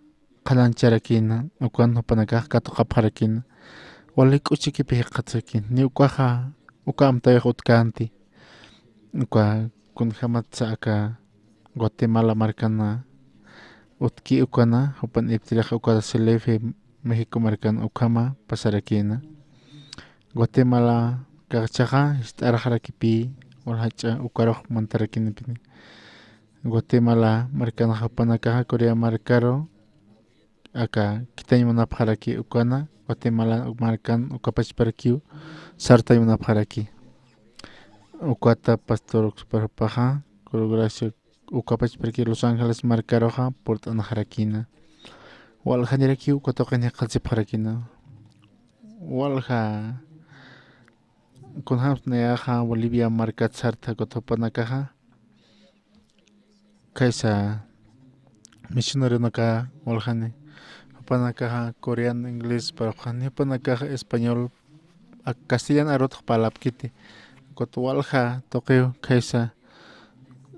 qhanañcharakïna, ukan jupanakax katuqapxarakïna, wali k'uchikipi jikxatsakïna, ni ukaxa, uka amtawix utkänti, uka kunjamatsa aka Guatemala markana utki ukana, jupan iptirixa uka C L F México markan ukhama pasarakïna. Guatemala kaxchaxa, jist'arxarakipï, wal jach'a ukarux mantarakïnapini. Guatemala markanxa jupanakaxa Corea markaru, aka khithañ munapxaraki ukana, Guatemala markan uka pachparakiw sartañ munapxaraki. Ukata pastor uksupa jupaxa, Coro Gracia uka pachparaki Los Ángeles markaruxa purt'anxarakïna. Waljanirakiw uka tuqin jikxatsipxarakïna. Walja kunjams nayaxa Bolivia markat sarta ukat jupanakaxa, khaysa misionarionaka waljani, jupanakaxa coreano, inglés parlapxani, jupanakaxa español, ak castellan arutx parlapkiti. Ukat walja tuqiw khaysa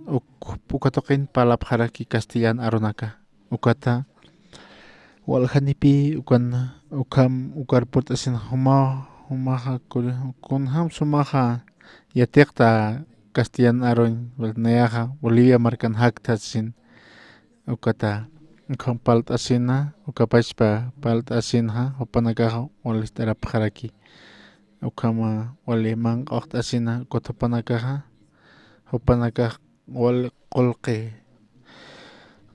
uk-, uka tuqin parlapxaraki castellan arunaka. Ukata waljanipï ukan, ukham ukar purt'asin juma, jumaxa kuri-, kunjams jumaxa yatiqta castellan aruñ, nayaxa Bolivia markan jaktha sasin. Ukata ukham parlt'asina, uka pachpa parlt'asinxa, jupanakaxa wal jist'arapxaraki. Ukhama wali manq'awxt'asina, ukat jupanakaxa, jupanakax wali qullqi,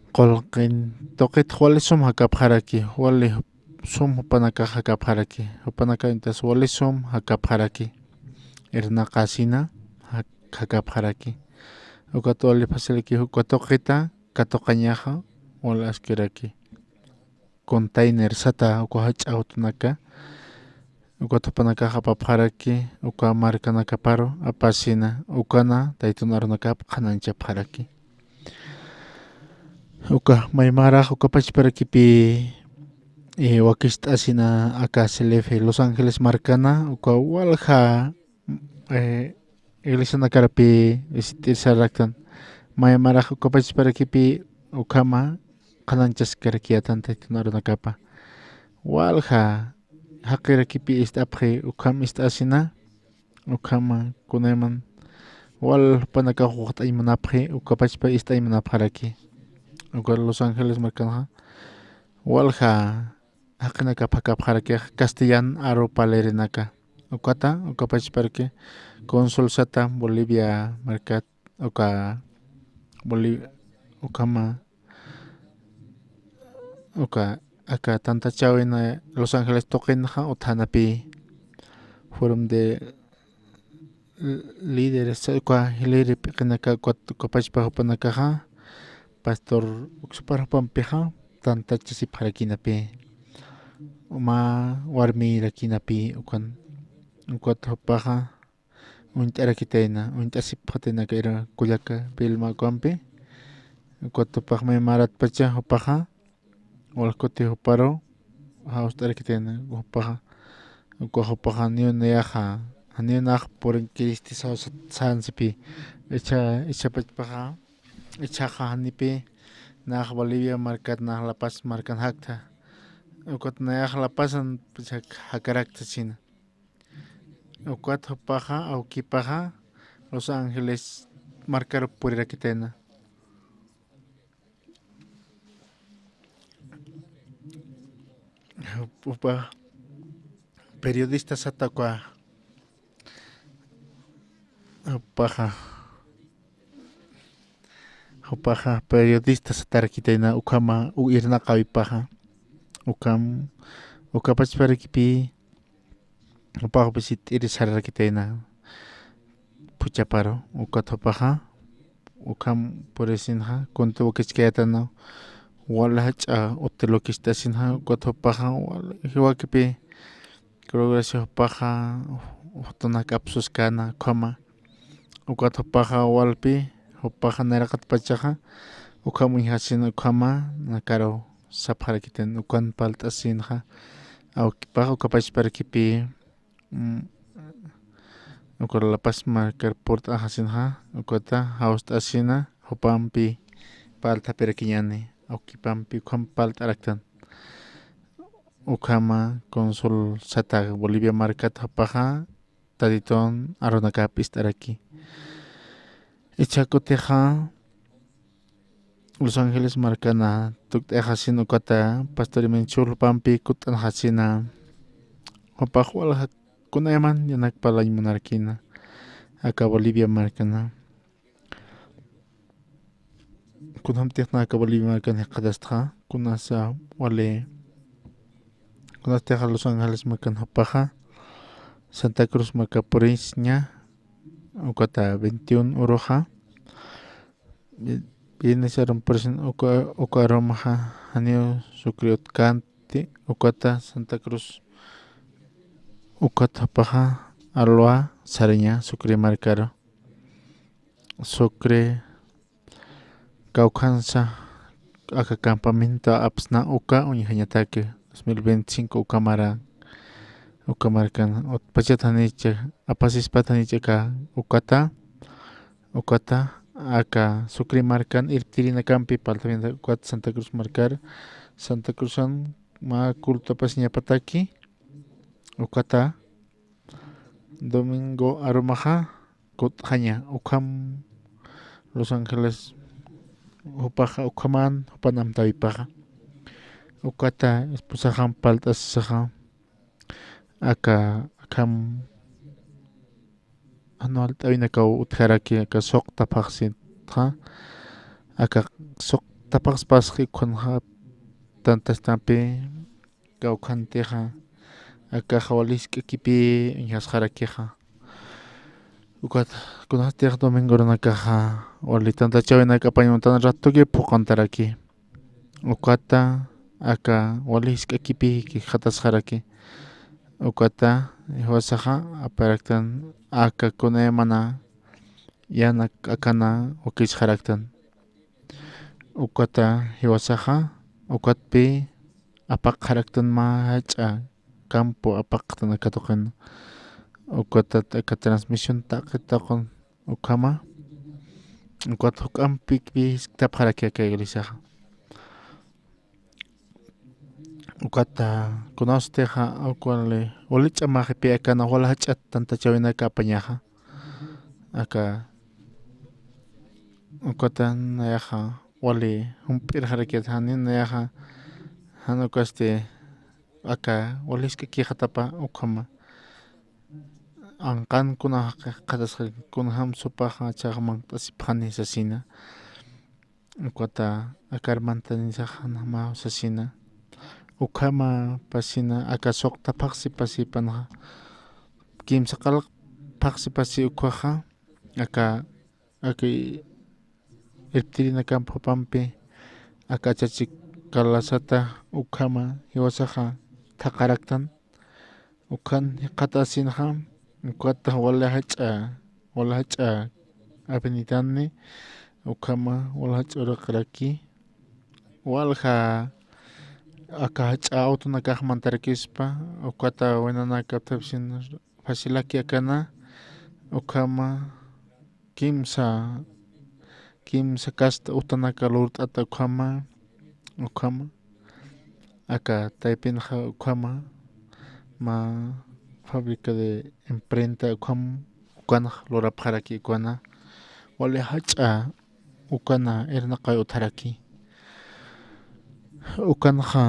qullqin tuqitx wali sum jakapxaraki, wali sum jupanakax jakapxaraki, jupanakax entonces wali sum jakapxaraki, irnaqasina jak-, jakapxaraki. Ukat wali facilki uka tuqita katuqañaxa wali askiraki. Container sata uka jach'a awtunaka, ukat jupanakax apapxaraki, uka markanakaparu apasina, ukana taytun arunakap qhanañchapxaraki. Uka maymarax uka pachparakipï, eh, wakist'asina aka C L F Los Ángeles markana, uka walja eh, iglesianakarapï visit'ir sararaktan. Maymarax uka pachparakipï ukhama qhanañchaskarakiyätan taytun arunakapa. Walja jaqirakipï ist'apxi, ukham ist'asina, ukhama kunayman wal jupanakax waxt'añ munapxi, uka pachpa ist'añ munapxaraki. Uka Los Ángeles markanxa, walja jaqinakap jakapxarakix castellan aru parlirinaka. Ukata, uka pachparaki cónsul sata Bolivia markat, uka Boli-, ukhama, uka, aka tantachäwina Los Ángeles tuqinxa utjänapï, Forum de Líderes, uka jilïr p'iqinaka, uka, uka pachpa jupanakaxa, pastor uksupar jupampixa, tantachasipxarakïnapï. Mä warmirakïnapï ukan, ukat jupaxa, uñt'arakitayna, uñt'asipxatayna aka ira kullaka Vilma ukampi. Ukat jupax maymaratpacha jupaxa, walja kuti juparu jawst'arakitayna jupaxa, uka jupaxa janiw nayaxa, janiw nax purinkiristi saw sat-, sansipï. Icha, icha pachpaxa, ichaxa janipï nax Bolivia markat, nax La Paz markan jaktha. Ukat nayax La Pazan, pues, jak-, jakarakta sina. Ukat jupaxa, awkipaxa, Los Ángeles markarup purirakitayna. Jupa periodista sata uka, jupaxa, jupaxa periodista satarakitayna ukhama u irnaqäwipaxa. Ukham, uka pachparakipï, jupax visit'ir sararakitayna phuchhaparu, ukat jupaxa, ukham purisinxa, kuntï wakichkayätana, wali jach'a utilukist'asinxa, ukat jupaxa wali jiwakipi, creo que jupaxa jutunak apsuskäna ukhama, ukat jupaxa walpi, jupaxa nayraqatpachaxa ukham uñjasina, ukhama nakaru sapxarakitan, ukan parlt'asinxa, awkipaxa uka pachparakipï, mm, uka La Paz markar purt'asinxa, ukata jawst'asina, jupampi parlt'apirakiñäni, awkipampi ukham parlt'araktan. Ukhama cónsul sata Bolivia markat jupaxa tatitun arunakäp ist'araki. Jichha kutixa Los Ángeles markana tukt'ayaxasina, ukata Pastor Emin Chul jupampi kutt'anxasina, jupax walja kunayman yanak parlañ munarakïna aka Bolivia markana. Kunjamtixna aka Bolivia markan jikxatastxa, kunasa wali, kunatixa Los Ángeles markan jupaxa Santa Cruz marka purisña, ukata veintiún uruxa, vi-, viernes arum purisin, uka, uka arumxa janiw sucre utkanti, ukata Santa Cruz, ukat jupaxa alwa saraña Sucre markaru. Sucre kawkhansa aka campamento apsna uka uñjañataki, dos mil veinticinco uka mara, uka markan, utpachat janicha, apasispat janicha aka ukata, ukata, aka Sucre markan irptirinakampi parlt'apinta, ukat Santa Cruz markar, Santa Cruzan mä culto apasiñapataki, ukata, domingo arumaxa kutt'xaña, ukham Los Ángeles jupaxa ukhaman, jupan amtäwipaxa. Ukata esposaxam parlt'asisaxa, aka, akham jan walt'äwinakaw utjaraki, aka suqtapxasitxa, aka suqtapxaspasxi ukham, tantastampi kawkhantixa, akaxa wali jisk'akipï uñjasxarakixa. Ukat kunatix domingo arunakaxa wali tantachäwinak apañ muntan ratuki phuqantaraki. Ukata aka wali jisk'akipï jikxatasxaraki. Ukata jiwasaxa aparaktan aka kunaymana yanak akana ukisxaraktan. Ukata jiwasaxa, ukatpï apaqxaraktan mä jach'a campo apaqtan aka tuqin. Ukata aka transmisión taqi tuqin ukhama. Ukat juk'ampikpï jisktapxaraki aka iglesiaxa. Ukata kunatixa, uka wali, wali ch'amäxipï akana wali jach'a tantachäwinaka apañaxa. Aka, ukata nayaxa wali jump'irxarakit jani, nayaxa jan ukasti aka wali jisk'akixatapa ukhama. Anqan kuna jaqi jikxatasxa, kunjam supaxa chhax manq'tasipxani sasina. Ukata aka hermantanisaxa jan mä sasina. Ukhama pasina aka suqtapxasi pasipanxa. Kimsa qallq phaxsi pasi ukkhaxa, aka, aka irptirinakamp jupampi, aka achachik kalasata ukhama jiwasaxa thaqaraktan, ukhan jikxatasinxa, ukat wali jach'a, wali jach'a avenidani, ukhama wali jach'a uraqaraki, walja aka jach'a autonakax mantarakispa, ukata waynanaka thapsin facilaki akana, ukhama kimsa, kimsa kasta utanaka lurt'ata ukhama, ukhama, aka taypinxa ukhama, mä fábrica de imprenta ukham, ukanx lurapxaraki ukana, wali jach'a ukana irnaqay utjaraki. Ukanxa,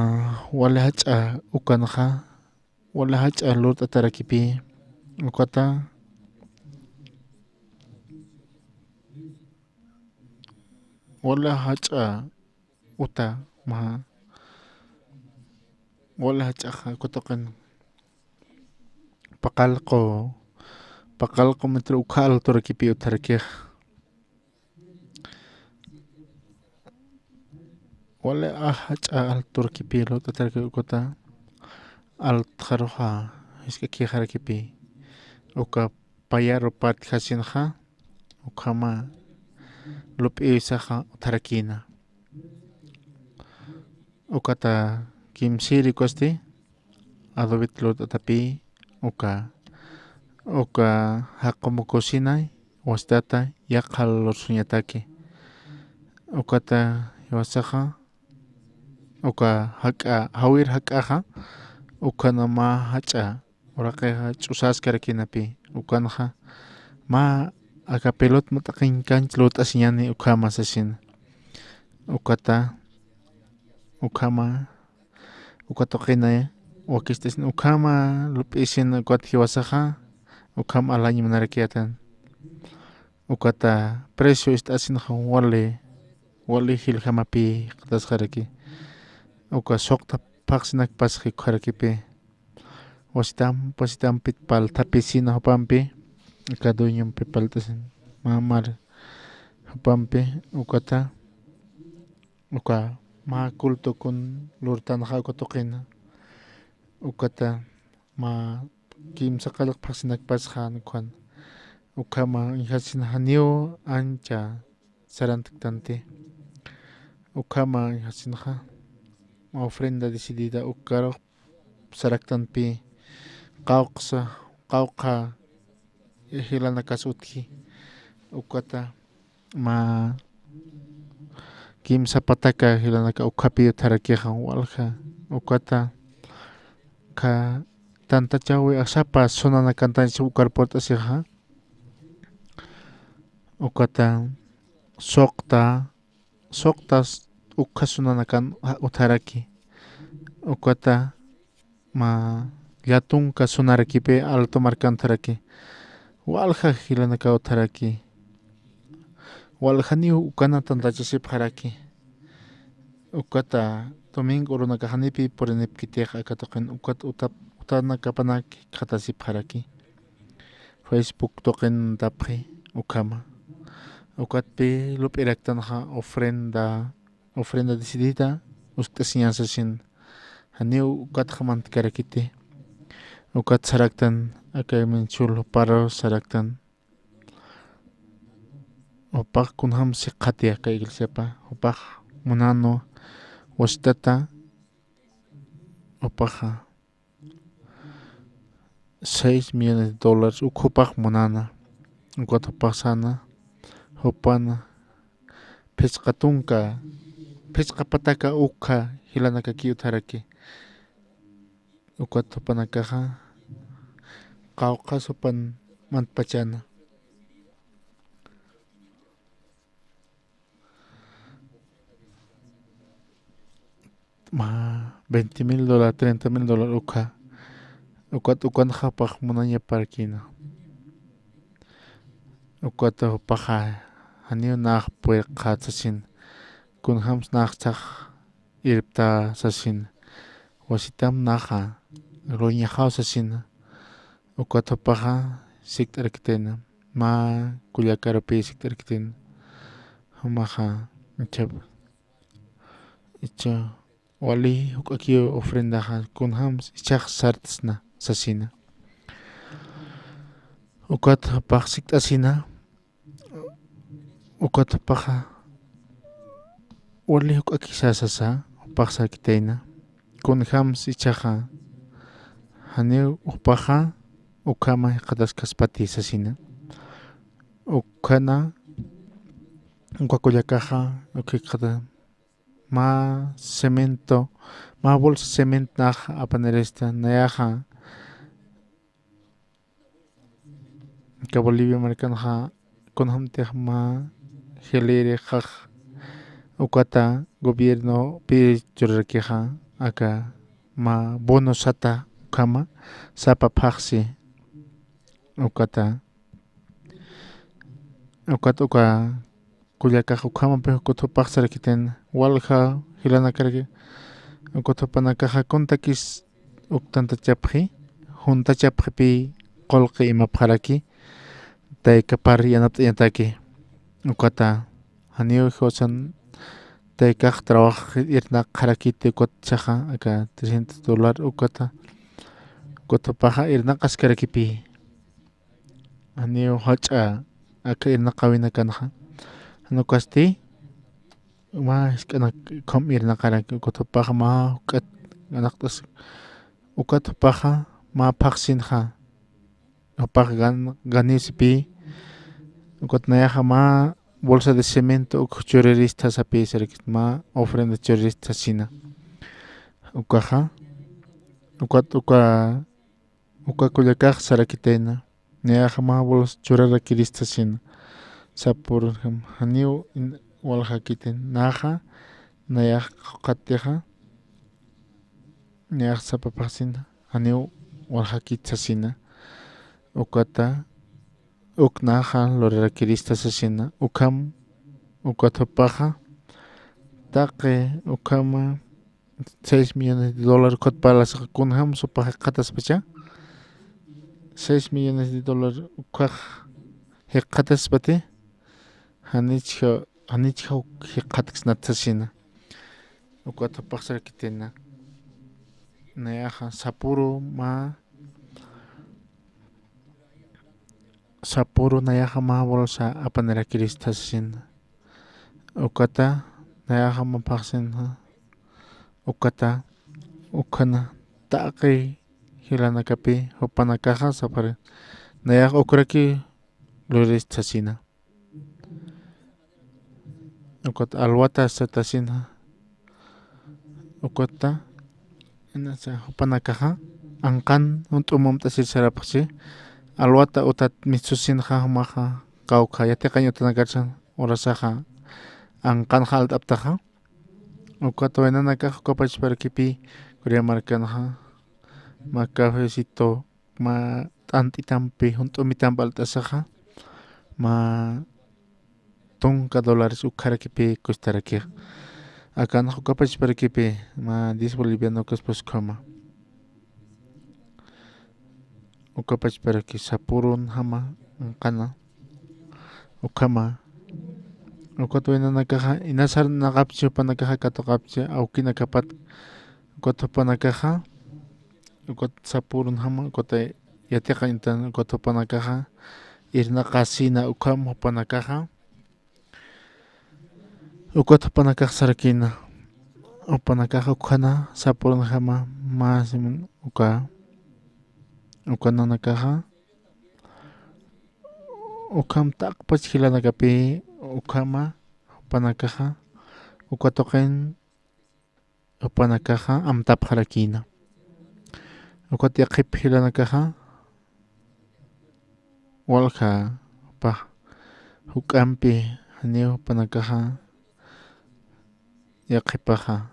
wali jach'a ukanxa, wali jach'a lurt'atarakipï, ukata, wali jach'a uta, mä, wali jach'axa uka tuqin paqallqu, paqallqu metro ukha alturakipï utjarakix. Wali ajach'a alturkipi lut'ataraki ukata altxaruxa jisk'akixarakipi. Uka payaru patjasinxa ukhama lup'iwisaxa utharakina. Ukata kimsiri ukasti adobit lut'atapi uka uka jaqumukusinay wastata yaqha lursuñataki. Ukata jiwasaxa uka jak'a jawir jak'axa ukana mä jach'a uraqixa ch'usaskarakinapi ukanxa mä aka pelot mat'aqinkanch lut'asiñani ukhama sasina. Ukata ukhama uka tuqina wakist'asina ukhama lup'isin ukat jiwasaxa ukham alañ munarakiyatan. Ukata precio ist'asinxa wali wali jiljamapi qhatasxaraki. Uka suqta phaxsinakpasxi ukharakipi wasitamp wasitampit palthapisina jupampi. Uka dueñompi palt'asin mamar jupampi ukata uka mä culto kun lurtanxa uka tuqina. Ukata mä kimsa qallq phaxsinakpasxan ukhan ukhama uñjasin janiw ancha sarantktanti. Ukhama uñjasinxa mä ofrenda decidida ukkarux saraktanpi qawqsa qawqha jilanakas utji. Ukata mä kimsa pataka jilanaka ukhapi utharakixa walja ukata kha tantachawi asapa sunanakantanch ukar purt'asixa. Ukata suqta suqtas ukha sunanakan utharaki. Ukata mä llatunka sunarakipi alto markan utharaki. Walja jilanaka utharaki. Waljaniw ukana tantachasipxaraki. Ukata domingo urunakaxanipi purinipkitix aka tuqin ukat utanakapanak jikxatasipxaraki. Facebook tuqin tapxi ukhama. Ukatpi lup'iraktanxa ofrenda ofrenda decidida uskt'asiñan sasin. Janiw ukatxa mantkarakiti. Ukat saraktan aka menchul juparu saraktan. Jupax kunjam sikxati aka iglesiapa jupax munanwa wasitata jupaxa seis millones de dólares uk jupax munana. Ukat jupax sana jupana phisqa tunka phisqa pataka ukha jilanakaki utharaki. Ukat jupanakaxa qawqhas jupan mantpachana. Mä veinte mil dólar treinta mil dólar ukha ukat ukanxa jupax munañaparakina. Ukat jupaxa janiw nax puyrqhat sasin kunjams nax sax irpta sasin wasitam naxa ruñaxaw sasin. Ukat jupaxa sikt'arakitayna mä kullakarupi sikt'arakitayna jumaxa ichha ichha wali juk'akiw ofrendaxa kunjams ichhax sartsna sasina. Ukat jupax sikt'asina ukat jupaxa wali juk'akisa sasa jupax sarkitayna kunjams ichhaxa janiw jupaxa ukhama jikxataskaspati sasina. Ukhana uka kullakaxa ukhikxata mä cemento mä bolsa cement nax apanirista nayaxa aka Bolivia markanxa kunjamtix mä jilirixax ukata gobiernopi churarakixa aka mä bono sata ukhama sapa phaxsi ukata ukat uka kullakax ukhamapix ukut jupax sarakitayna walja jilanakarak ukut jupanakaxa kuntakis uk tantachapxi juntachapxipi qullqi imapxaraki taykapar yanapt'añataki. Ukata janiw jiwasan taykax trabajo irnaqxarakiti ukat chaxa aka trescientos dólar ukata. Ukat jupaxa irnaqaskarakipi. Janiw jach'a aka irnaqawinakanxa. Jan ukasti mä jisk'anak ukham irnaqaraki ukat jupaxa mä juk'at anaqt'as ukat jupaxa mä phaxsinxa. Jupax gan-, ganiw sipi. Ukat nayaxa mä bolsa de cemento uk churaristxasapi sarakit mä ofrenda churaristxasina. Ukaxa ukat uka uka kullakax sarakitayna. Nayaxa mä bolsa churarakiristxasina. Sapürunjam janiw in-, waljakitin naxa nayax qatixa. Nayax sapa phaxsin janiw waljakit sasina. Ukata uk naxa lurarakirista sasina. Ukham ukat jupaxa taqi ukhama seis millones de dólar ukat parlasaxa kunjam jupax jikxataspacha. Seis millones de dólar ukhax jikxataspati. Janichja janichja jikxatksnat sasina. Ukat jupax sarakitayna. Nayaxa sapüru mä sapüru nayaxa mä bolsa apanirakirista sasina. Ukata nayaxa mä phaxsinxa. Ukata ukhana taqi jilanakapi jupanakaxa sapxarin. Nayax ukraki lurarist sasina. Ukat alwata satasinxa. Ukata inasa jupanakaxa anqan junt'u mumt'asir sarapxchi. Alwata utat mitsusinxa jumaxa kawkha yatiqañ utanakatsa urasaxa anqanxa alt'aptaxa. Ukat waynanakax uka pachparakipi Corea markanxa mä cafecito mä t'ant'itampi junt'umitamp alt'asaxa mä tunka dólares ukharakipi costarakixa. Akanxa uka pachparakipi mä diez boliviano ukaspus ukhama. Uka pachparaki sapürunjama anqana ukhama. Ukat waynanakaxa inasar naqapchi jupanakaxa katuqapchi awkinakapat. Ukat jupanakaxa ukat sapürunjama ukat yatiqañ utan ukat jupanakaxa irnaqasina ukham jupanakaxa. Ukat jupanakax sarakina. Jupanakaxa ukhana sapürunjama mä simin uka uka nanakaxa ukham taqpach jilanakapi ukhama jupanakaxa uka tuqin jupanakaxa amtapxarakïna. Ukat yaqhip jilanakaxa walja jupax juk'ampi janiw jupanakaxa yaqhipaxa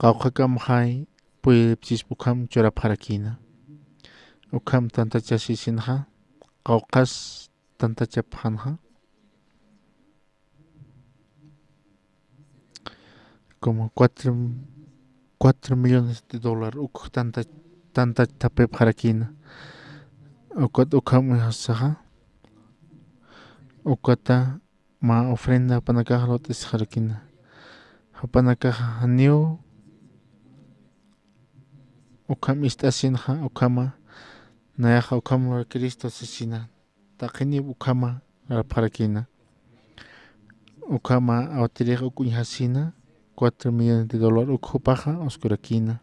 qawqhakamxay puyiripchispa ukham churapxarakïna. Ukham tantachasisinxa qawqhas tantachapxanxa. Como cuatro, cuatro millones de dólar uk tanta tanta thapipxarakïna. Ukat ukham uñjasaxa ukata mä ofrenda jupanakax lut'isxarakïna. Jupanakax janiw ukham ist'asinxa ukhama nayaxa ukham lurarakirista sasina. Taqiniw ukhama lurapxarakïna. Ukhama awtirix uk uñjasina cuatro millones de dólar uk jupaxa uskurakïna.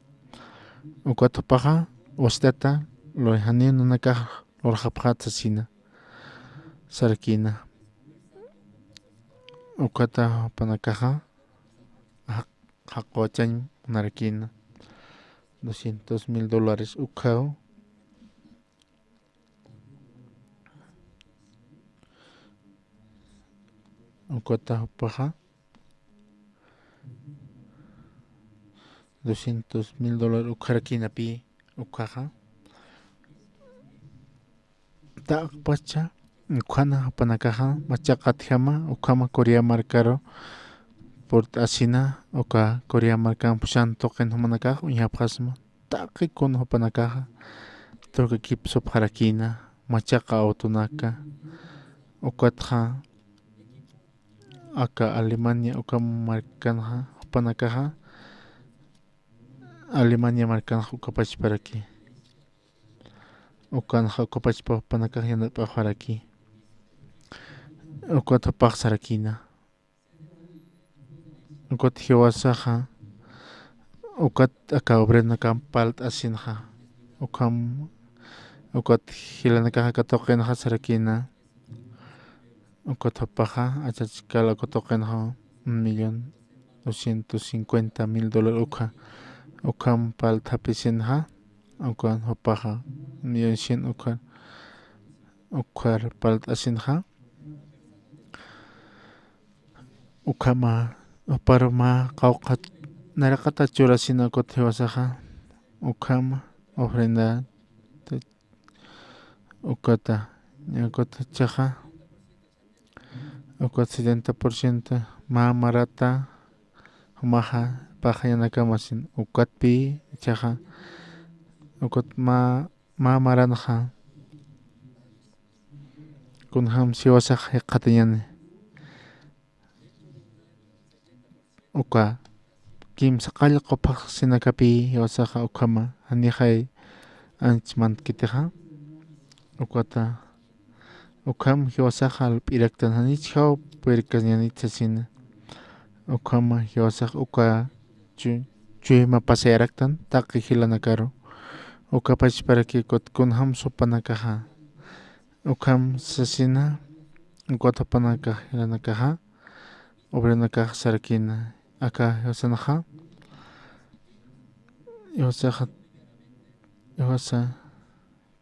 Ukat jupaxa wastata lurjaniw nanakax lurxapxät sasina sarakïna. Ukata jupanakaxa jaq- jaqwachañ munarakïna doscientos mil dólares ukhaw. Ukata jupaxa doscientos mil dólares ukharakïnapï ukhaxa. Taqpacha ukhana jupanakaxa machaqatjama ukhama Corea markaru purt'asina uka Corea markamp chhan tuqin jumanakax uñjapxasma. Taqi kun jupanakaxa tukakipsupxarakïna machaqa awtunaka. Ukatxa aka Alemania uka markanxa, jupanakaxa Alemania markanxa ukapachparaki. Ukanxa ukapachpa jupanakax yanapt'axaraki. Ukat jupax sarakïna. Ukat jiwasaxa, ukat aka obreronakam parlt'asinxa. Ukham, ukat jilanakaxa aka tuqinxa sarakïna. Ukat jupaxa, achachkal aka tuqinxa, un millón doscientos cincuenta mil dólar ukha, ukham parlt'apisinxa. Ukat jupaxa, un millón cien ukha, ukhar parlt'asinxa. Ukhama, jupar mä qawqha nayraqata churasina ukat jiwasaxa, ukhama, ofrenda, ukata, ukat jichhaxa, ukat setenta por ciento mä marata, jumaxa, paxañanakamasin, ukatpï, jichhaxa, ukat mä, mä maranxa, kunjam jiwasax jikxatañäni. Uka kimsaqall quphaxsinakapï jiwasaxa ukhama, janixay anchhmantkitixa. Ukata, ukham jiwasaxa lup'iraktan, janichjaw purirkañänit sasina. Ukhama jiwasax uka chu-, chuyma pasayaraktan, taqi jilanakaru. Ukapachparaki ukat kunjam jupanakaxa. Ukham sasina, ukat jupanakax jilanakaxa, obreronakax sarakïna, aka jiwasanxa, jiwasaxa, jiwasa,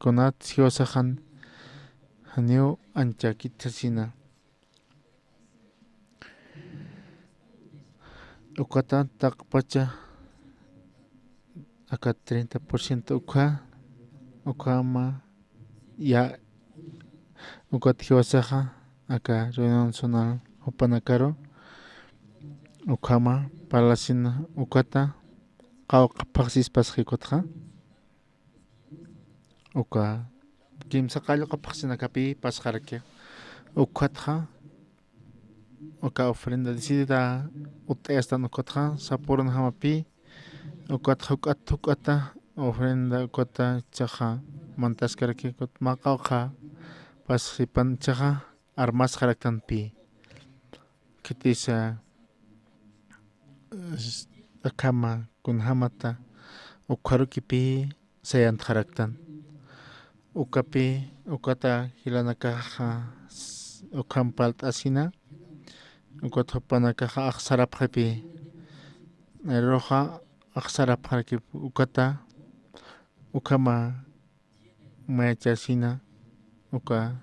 kunat jiwasaxan, janiw anchakit sasina. Ukata taqpacha aka treinta por ciento ukha, ukhama ya, ukat jiwasaxa aka reunión zonal jupanakaru, ukhama parlasina ukata qawqha phaxsispasxi ukatxa. Uka kimsaqall quphaxsinakapï pasxaraki. Ukatxa, uka ofrenda decidida utt'ayastan ukatxa, sapürunjamapï, ukatxa juk'at juk'ata, ofrenda ukata jichhaxa mantaskaraki, ukat mä qawqha pasxipan jichhaxa armasxaraktanpï. Khitisa, es-, akhama kunjamata ukharukipï sayantxaraktan. Ukapï, ukata jilanakaxa, s-, ukham parlt'asina, ukat jupanakaxa axsarapxipï. Nayruxa axsarapxarakipï ukata, ukhama mayachasina, uka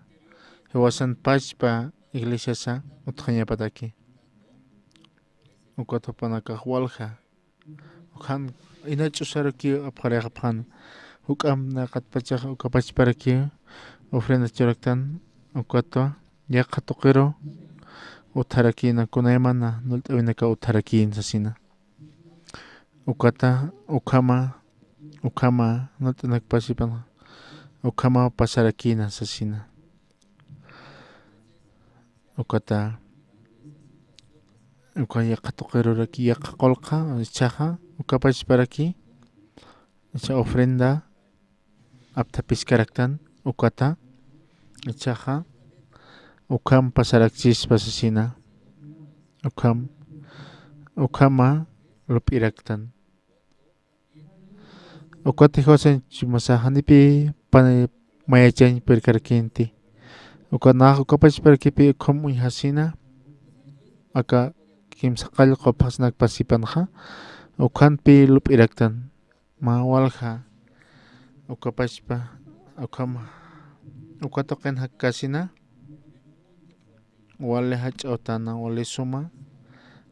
jiwasan pachpa iglesiasa utjañapataki. Ukat jupanakax walja. Ukan ina ch'usarukiw apxarayxapxäna. Juk'amp nayraqatpachax ukapachparakiw ofrenda churaktan, ukatwa yaqha tuqiru utjarakïna, kunaymana nullt'äwinakaw utjarakïn sasina. Ukata, ukhama, ukhama, nullt'anak pasipan, ukhama pasarakïna sasina. Ukata, uka yaqha tuqiruraki, yaqha qullqha, jichhaxa, ukapachparaki, jichha ofrenda, apthapiskaraktan, ukata, jichhaxa, ukham pasarakchispa sasina, ukham, ukhama lup'iraktan. Ukat jiwasañ chuymasax janipï pani mayachañ purkarakïnti. Ukat nax ukapachparakipï ukham uñjasina, aka kimsaqall quphaxsinak pasipanxa, ukhanpï lup'iraktan. Mä walja, ukapachpa, ukham, uka tuqin jakkasina, wali jach'a utana, wali suma,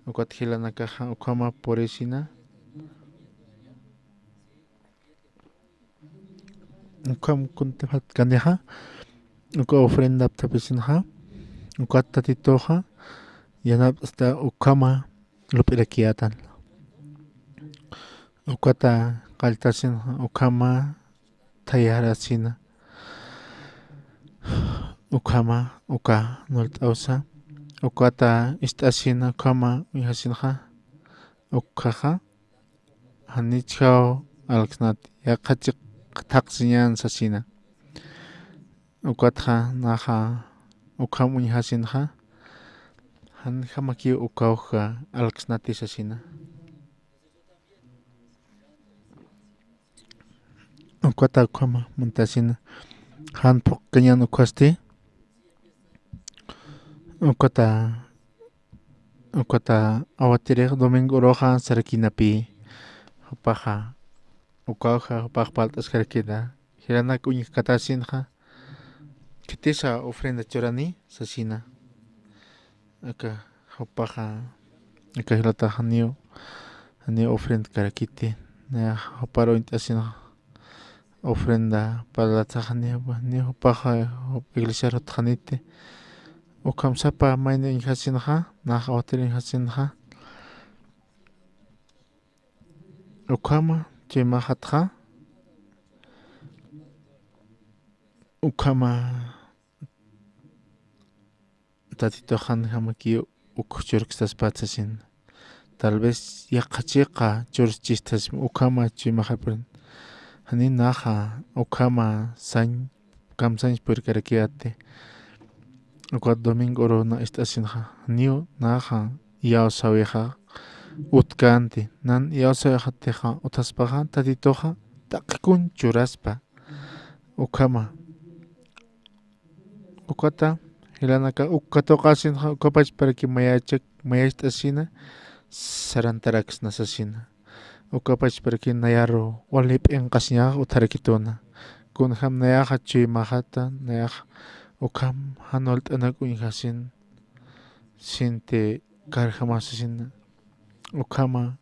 ukat jilanakaxa, ukhama purisina, ukham kuntipxatkanixa, uka ofrenda apthapisinxa, ukat Tatituxa, yanapt'asta ukhama lup'irakiyätan. Ukata qalltasin ukhama thayarasina. Ukhama, uka nullt'awsa, Ukata ist'asina ukhama uñjasinxa, ukhaxa janichjaw alksnati, yaqha chiq thaqsiñan sasina. Ukatxa naxa ukham uñjasinxa, janjamakiw ukawja alksnati sasina. Ukata ukhama muntasina, jan phuqkañan ukhasti, ukata, ukata awatirix domingo uruxa sarakinapi, jupaxa, ukawja jupax parlt'askarakina, jiranak uñjkatasinxa, khitisa ofrenda churani sasina. Aka jupaxa, aka jilatax janiw, janiw ofrendkarakiti, nayax jupar uñt'asinxa, ofrenda parlatsax janiw, janiw jupaxa, jup iglesiar jutxaniti. Ukham sapa mayni uñjasinxa, nax awatir uñjasinxa. Ukhama chuymaxatxa, ukhama Tatitux janjamakiw uk churkstaspat sasin. Tal vez yaqha chiqa churschistasma ukhama chuymaxapurin. Janiw naxa ukhama sañ, kamsañ purkarakiyäti. Ukat domingo uruna ist'asinxa, janiw naxa iyawsawixa utkänti. Nan iyawsawixatixa utjaspaxa, Tatituxa taqi kun churaspa. Ukhama. Ukata, jilanaka, uk katuqasinxa, ukapachparaki mayachak, mayacht'asina, sarantaraksna sasina. Ukapachparaki nayaru wali p'inqasiñax utjarakituna. Kunjam nayaxa chuymaxata, nayax ukham jan walt'anak uñjasin, sinti karjama sasina. Ukhama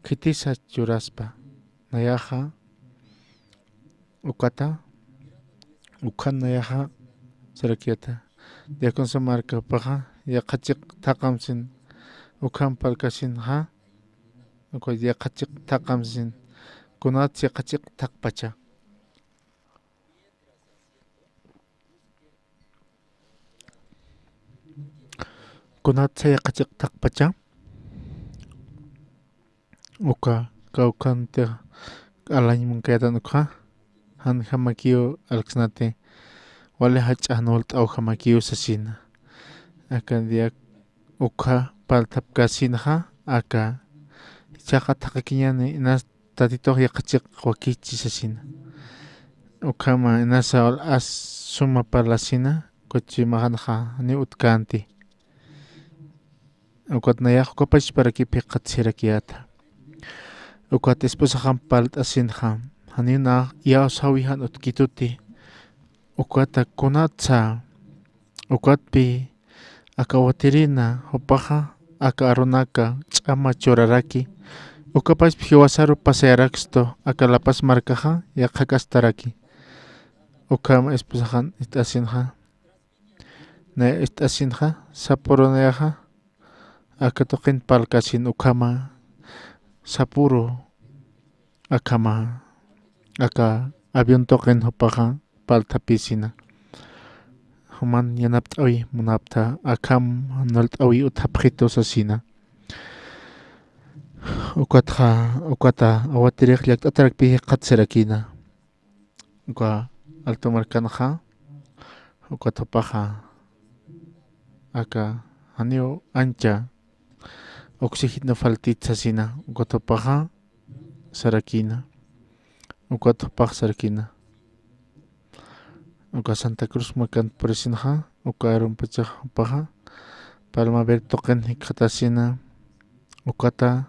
khitisa churaspa, nayaxa ukata, ukhan nayaxa sarakiyäta. Diaconsa markapaxa, yaqha chiq thaqamsin, ukham parlkasinxa, uka yaqha chiq thaqamsin, kunatsa yaqha chiq thaqpacha. Kunatsa yaqha chiq thaqpacha. Uka, kawkhanti alañ munkayätan ukxa, janjamakiw alksnati, wali jach'a jan walt'awjamakiw sasina. Aka dia ukxa parlthapkasinxa, aka jichhaxa thaqakiñäni, inas Tatitux yaqha chiq wakichi sasina. Ukhama inasa wal as suma parlasina, uka chuymaxanxa janiw utkänti. Ukat nayax ukapachparaki phiqhatsirakiyäta. Ukat esposaxam parlt'asinxa, janiw nax iyawsawi jan utkituti. Ukata kunatsa, ukatpï aka awatirïna jupaxa, aka arunaka ch'ama churaraki, ukapachp jiwasaru pasayarakstu, aka La Paz markaxa yaqhakastaraki. Ukham esposaxan ist'asinxa, naya ist'asinxa, sapüru nayaxa aka tuqin parlkasin ukhama, sapüru akhama, aka avión tuqin jupaxa parlthapïsina. Juman yanapt'awi munapta, akham jan walt'awi utjapxitu sasina. Ukatxa, ukata awatirix llakt'atarakpi jikxatasirakïna. Uka Alto markanxa, ukat jupaxa, aka janiw ancha oxígeno faltit sasina, ukat jupaxa sarakïna, ukat jupax sarakïna. Uka Santa Cruz markan purisinxa, uka arumpachax jupaxa, Palma Verde tuqin jikxatasina, ukata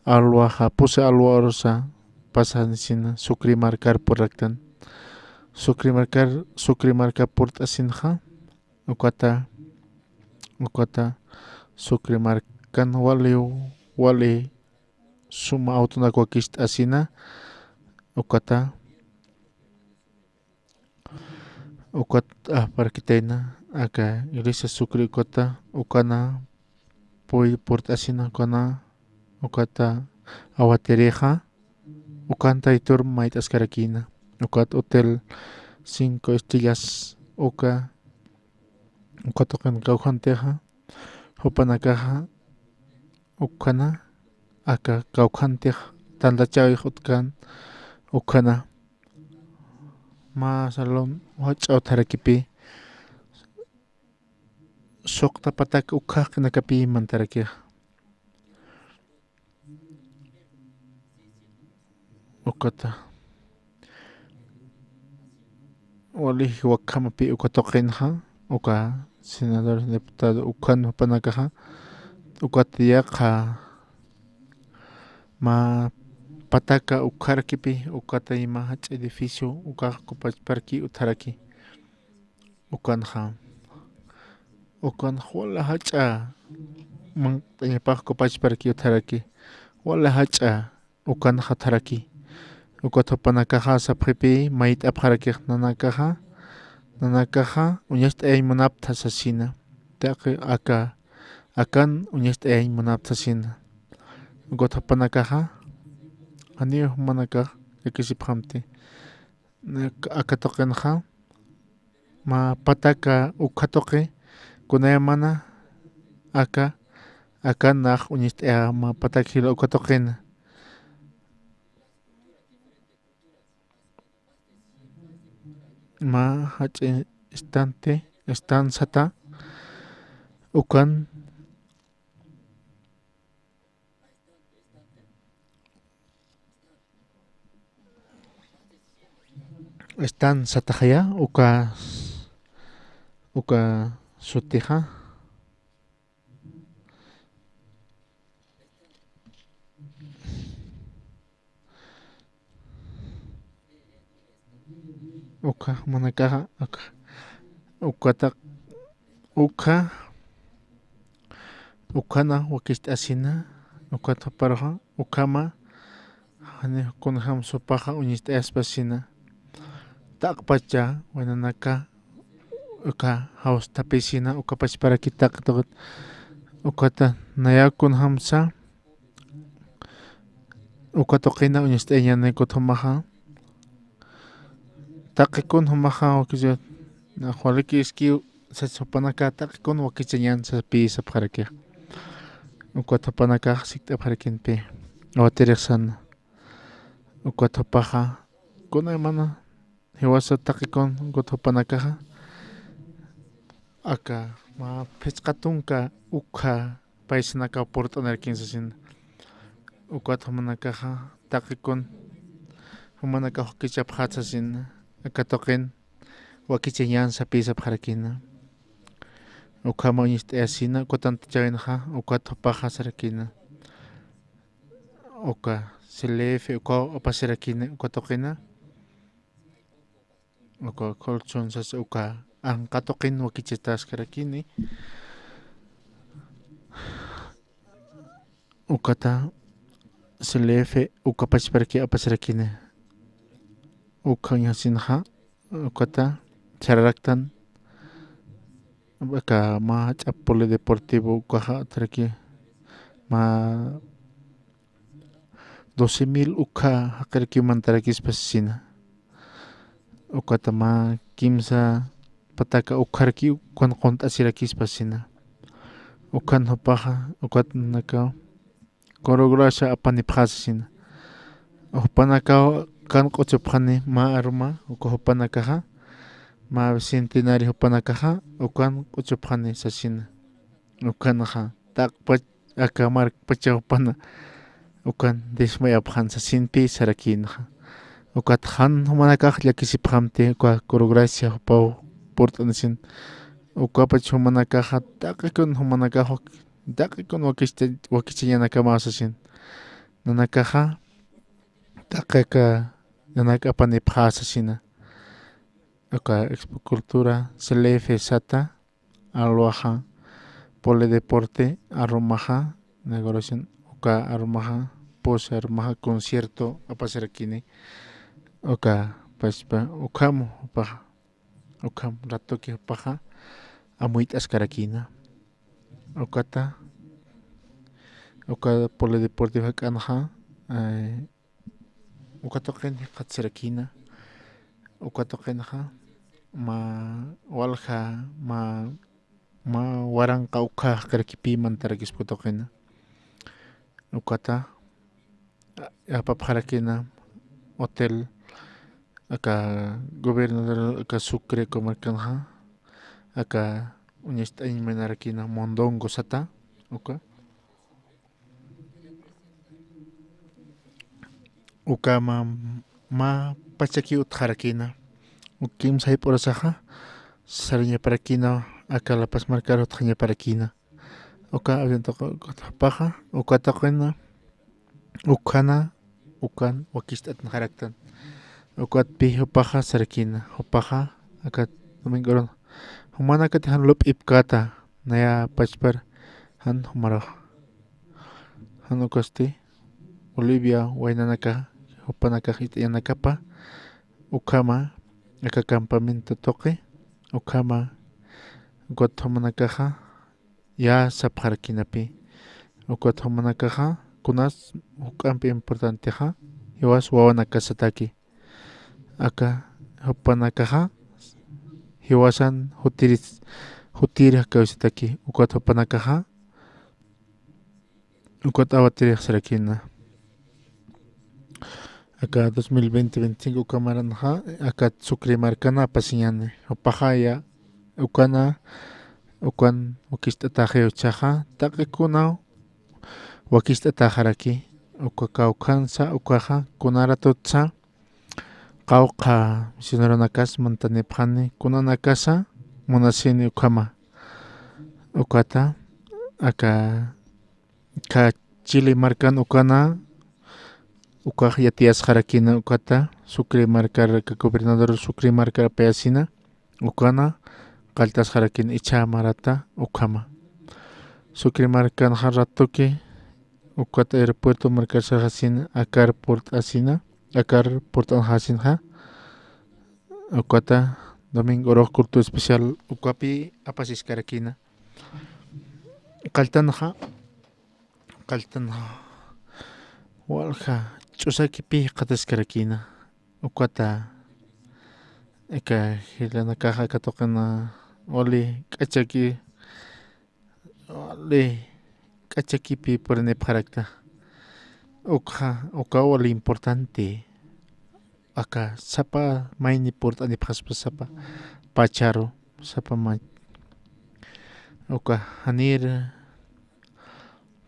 alwaxa, pusi alwa urusa pasanisina, Sucre markar purraktan. Sucre markar, Sucre marka purt'asinxa, ukata, ukata, Sucre markan wali, wali suma awtunak wakicht'asina, ukata, ukat, ah, parkitayna, aka iglesia Sucre ukata, ukana, puy purt'asina, ukana, ukata, awatirixa, ukan Taytur mayt'askarakïna, ukat hotel cinco estrellas, uka, uka tuqin kawkhantixa, jupanakaxa, ukhana, aka kawkhantix, tantachawix utkan, ukhana, mä salón jach'a utjarakipi, suqta patak ukhax q'inakapi mantarakixa. Ukata. Wali jiwakhamapi uka tuqinxa, uka senador, diputado, ukhan jupanakaxa, ukat yaqha mä pataka ukharakipi, ukata ima jach'a edificio, ukax kupachparki utjaraki. Ukanxa. Ukanxa wala jach'a manq't'añapax kupachparki utjaraki. Wala jach'a ukanxa utjaraki. Ukat jupanakaxa sapxipi mayt'apxarakix nanakaxa. Nanakaxa uñacht'ayañ munapxta sasina. Taqi aka, akan uñacht'ayañ munapxta sasina. Ukat jupanakaxa. Janiw jumanakax llakisipxamti. Aka tuqinxa, mä pataka ukha tuqi, kunayamana aka, aka nax uñacht'aya mä patak jila uka tuqina. Mä jach'a estante, estancia sata, ukan Están sataxaya, uka, uka sutixa. Uka manakaxa, uka, ukataq, uka, ukana wakicht'asina, ukat juparuxa, ukama, jani kunjam supaxa uñacht'ayaspasina. Taqpacha, waynanaka, uka jawsthapisina, uka pachparaki taqi tuqit, ukata, naya kunjamsa, uka tuqina uñacht'ayañäni ukat jumaxa. Taqikun jumaxa wakicha, nax walikiskiw sas jupanaka taqikun wakichañän sapï sapxarakix. Ukat jupanakax sikt'apxarakïnpï. Awatirix sana. Ukat jupaxa. Kunaymana jiwasa taqikun ukat jupanakaxa. Aka mä phichqa tunka ukha paisanakaw purt'anirakin sasina. Ukat jumanakaxa taqikun jumanakax wakichapxät sasina. Aka tuqin wakichañän sapï sapxarakïna. Ukhama uñacht'ayasina, uka tantachawinxa, ukat jupaxa sarakïna. Uka, C L F, ukaw apasirakïna, uka tuqina. Uka colchón sasa uka anqa tuqin wakichataskarakini. Ukata C L F uka pachparaki apasirakini. Uka uñjasinxa, ukata sararaktan, aka mä jach'a polideportivo ukaxa utjaraki, mä doce mil ukha jaqiraki mantarakispasina. Ukata mä kimsa pataka ukharaki ukan qunt'asirakispasina. Ukan jupaxa, ukat nanaka coreografía apanipxä sasina. Jupanakaw ukan q'uchupxani mä aruma, uka jupanakaxa, mä bicentenario jupanakaxa, ukan q'uchupxani sasina. Ukanxa, taqpach aka markpachaw pana, ukan desmayapxän sasinpï sarakïnxa. Ukat jan jumanakax llakisipxamti, uka coreografía jupaw purt'anisin. Ukapach jumanakaxa, taqikun jumanakax wak-, taqikun wakichta-, wakichañanakamaw sasin. Nanakaxa, taqi aka, nanak apanipxä sasina. Uka Expo Cultura, C L F sata, Aruaxa, polideporte, arumaxa, inauguración, uka arumaxa, pose arumaxa, concierto, apasirakini, uka, pachpa, ukham, jupaxa, ukham, ratoki, jupaxa, amuyt'askarakina. Ukata, uka polideporte jak'anxa, eh, Uka tuqin jikxatasirakïna, uka tuqinxa, mä walja, mä mä waranqa ukha jaqirakipi mantarakispa tuqina. Ukata, a-, apapxarakina hotel, aka gobernador, aka Sucre comarcanxa, aka uñacht'añ maynarakina Mondongo sata, uka. Uka mä, mä pachaki utjarakina. Uk kimsa jayp'urasaxa, sarañaparakina, aka La Paz markar utjañaparakina. Uka avión tuqi, uka tuqpaxa, uka tuqina, ukhana, ukan wakicht'atanxaraktan. Ukatpi jupaxa sarakina, jupaxa, aka Domingo Ron. Jumanakati jan lup'ipkäta, naya pachpar, jan jumarux. Jan ukasti, Bolivia, waynanaka, jupanakax ist'añanakapa, ukhama, aka campamento tuqi, ukhama, ukat jumanakaxa, ya sapxarakinapi. Ukat jumanakaxa, kunas juk'ampi importantexa, jiwas wawanakasataki. Aka jupanakaxa, jiwasan jutiris, jutir jakawisataki. Ukat jupanakaxa, ukat awatirix sarakina. Aka dos mil veinte, veinticinco uka maranxa, aka Sucre markana apasiñani. Jupaxa ya, ukana, ukan wakicht'ataxi uchaxa, taqi kunaw wakicht'ataxaraki. Uka kawkhansa, ukaxa, kuna ratutsa, qawqha misioneronakas mantanipxani, kunanakasa munasini ukhama. Ukata, aka, aka Chile markan ukana, ukax yatiyasxarakina ukata, Sucre markar, aka gobernador Sucre markar apayasina, ukana, qalltasxarakina ichha marata, ukhama. Sucre markanxa ratuki, ukat aeropuerto markar sarxasina, akar purt'asina, akar purt'anxasinxa, ukata Domingo Orox culto especial, ukapi apasiskarakina. Qalltanxa, qalltanxa, walja, ch'usakipi jikxataskarakina. Ukata, aka jilanakaxa aka tuqina, wali k'achaki, wali k'achakipi purinipxarakta. Ukxa, uka wali importante. Aka sapa mayni purt'anipxaspa sapa pacharu, sapa may. Uka janir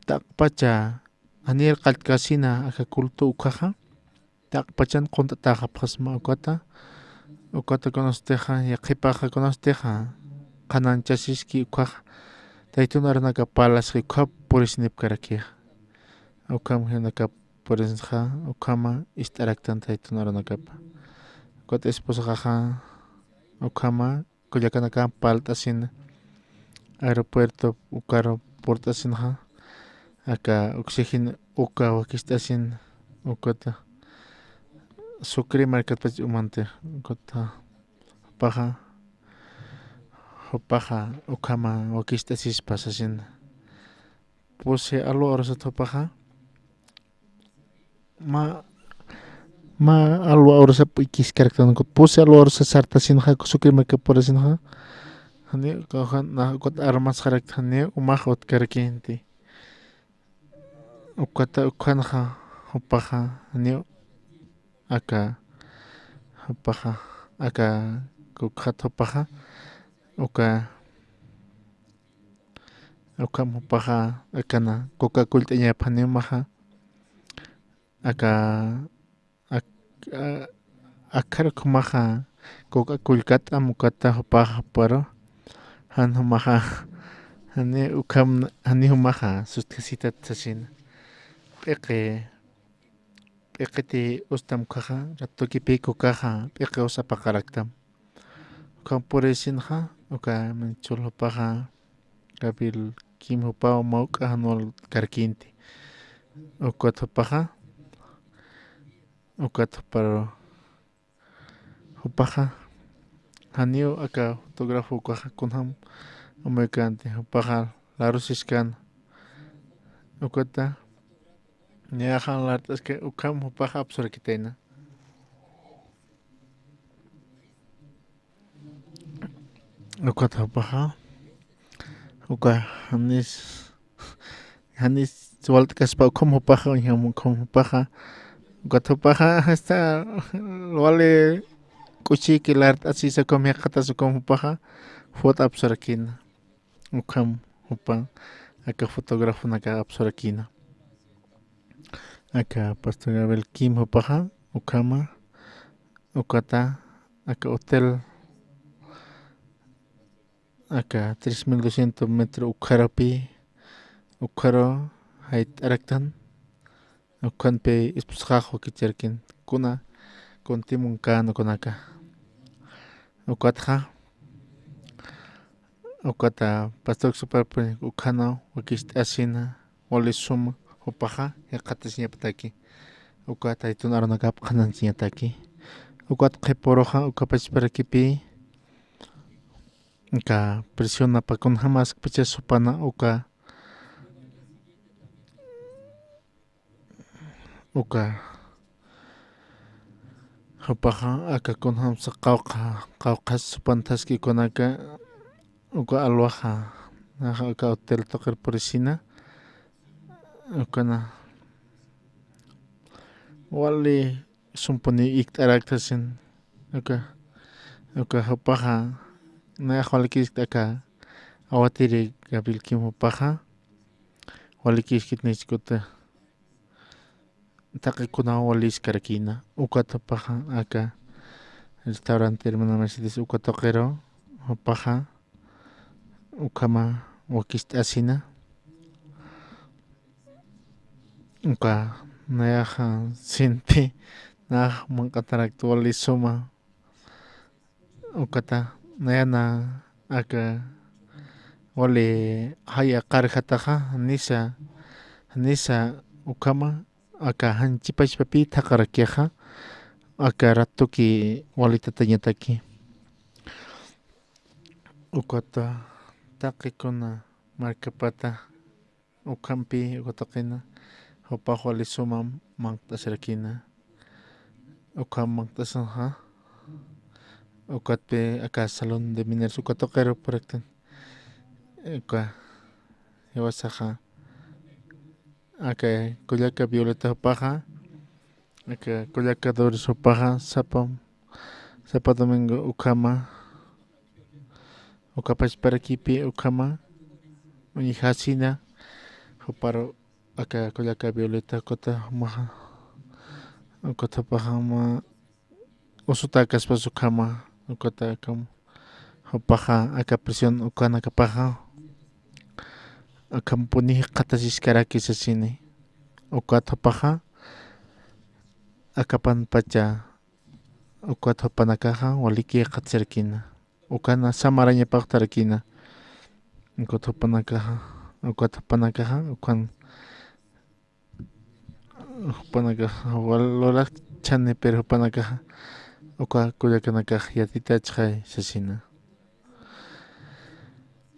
taqpacha, janir qalltkasina aka culto ukhaxa. Taqpachan qunt'ataxapxasma ukata, ukata kunastixa, yaqhipaxa kunastixa, qhananchasiski ukhaxa, taytun arunakap parlasxi ukhap purisinipkarakixa. Ukham jilanakap purisinxa, ukhama ist'araktan taytun arunakapa. Ukat esposaxaxa, ukhama, kullakanakamp parlt'asina, aeropuerto ukar purt'asinxa, aka oxígeno uka wakicht'asina, ukata Sucre markatpach umantix, ukata jupaxa, jupaxa ukhama wakicht'asispa sasina. Pusi alwa urasat jupaxa. Mä, mä alwa urasap ikiskaraktan, pusi alwa urasa sartasinxa, Sucre markap purisinxa. Janiw, kawkhan, na, ukat armasxarakta, janiw umax utkarakïnti. Ukata, ukhanxa, jupaxa, janiw, aka, jupaxa, aka, kukxat jupaxa, uka, ukham jupaxa, akana, kuka kullt'añapa, janiw umaxa, aka, ak-, a-, akhar ukhumaxa, kuka kullkat'am ukata jupaxa, pero, jan jumaxa, jani ukham, jani jumaxa, sustjasitat sasina. P'iqi, p'iqiti ustam ukhaxa, ratukipi kukaxa, p'iqi usa apaqaraktam. Ukham purisinxa, uka manchul jupaxa, Gabriel Kim jupaw mawk'a jan waltkarkïnti. Ukat jupaxa, ukat juparu, jupaxa, janiw aka fotógrafo ukaxa kunjam amuykanti, jupaxa larusiskan. Ukata, niyaxa lart'aska, ukham jupaxa apsurakitayna. Ukat jupaxa, Uka janis, janis walt'kaspa ukham jupaxa, uñjam ukham jupaxa. Ukat jupaxa, hasta wali k'uchiki lart'asisa ukham jikxatas ukham jupaxa, foto apsurakïna. Ukham jupa, aka fotógrafonaka apsurakïna. Aka Pastor Gabriel Kim jupaxa, ukhama, ukata, aka hotel, aka tres mil doscientos metro ukharupi, ukharu jayt'araktan, ukhanpi ispusxax wakicharakin, kuna, kuntimun kän ukanaka. Ukatxa, ukata Pastor Supapi ukhanaw wakicht'asina, wali suma, jupaxa, jikxatasiñapataki. Uka taytun arunakap qhananchiñataki. Ukat qhipuruxa, uka pachparakipï, aka presionapa kunjamaskpachas jupana uka, uka jupaxa aka kunjamsa qawqha, qawqhas supanthaski ukanaka, uka alwaxa, naxa aka hotel tuqir purisina, ukana wali sumpuni ikt'araktasin, uka, uka jupaxa, nayax walikiskta aka awatiri Gabriel Kim jupaxa, walikiskit nichkuta, taqi kunaw waliskarakïna, ukat jupaxa, aka restaurante Hermana Mercedes uka tuqiru, jupaxa, ukhama wakicht'asina. Uka nayaxa sinti, nax manq'atarakta wali suma. Ukata, nayana aka wali jaya qarjataxa, nisa, nisa ukhama, aka janchi pachpapi thaqarakixa, aka ratuki wali tatañataki. Ukata, taqi kuna markapata, ukhampi, uka tuqina, jupax wali suma manq't'asirakïna. Ukham manq't'asanxa, ukatpi aka salón de mineros, uka tuqiru puraktan. Uka, jiwasaxa, aka kullaka Violeta jupaxa, aka kullaka Doris jupaxa, sapa, sapa domingo ukhama, uka pachparakipi ukhama, uñjasina, juparu aka kullaka Violeta ukata jumaxa, ukat jupaxa mä usutäkaspas ukhama, ukata ukham, jupaxa aka prisión ukanakapaxa, ukhampuni jikxatasiskarakis sasini. Ukat jupaxa, akapanpacha, ukat jupanakaxa, waliki jikxatasirakïna. Ukana samarañapax utjarakïna. Ukat jupanakaxa, ukat jupanakaxa, ukan jupanakax wal luraskchani, pero jupanakaxa uka kullakanakax yatitachxay sasina.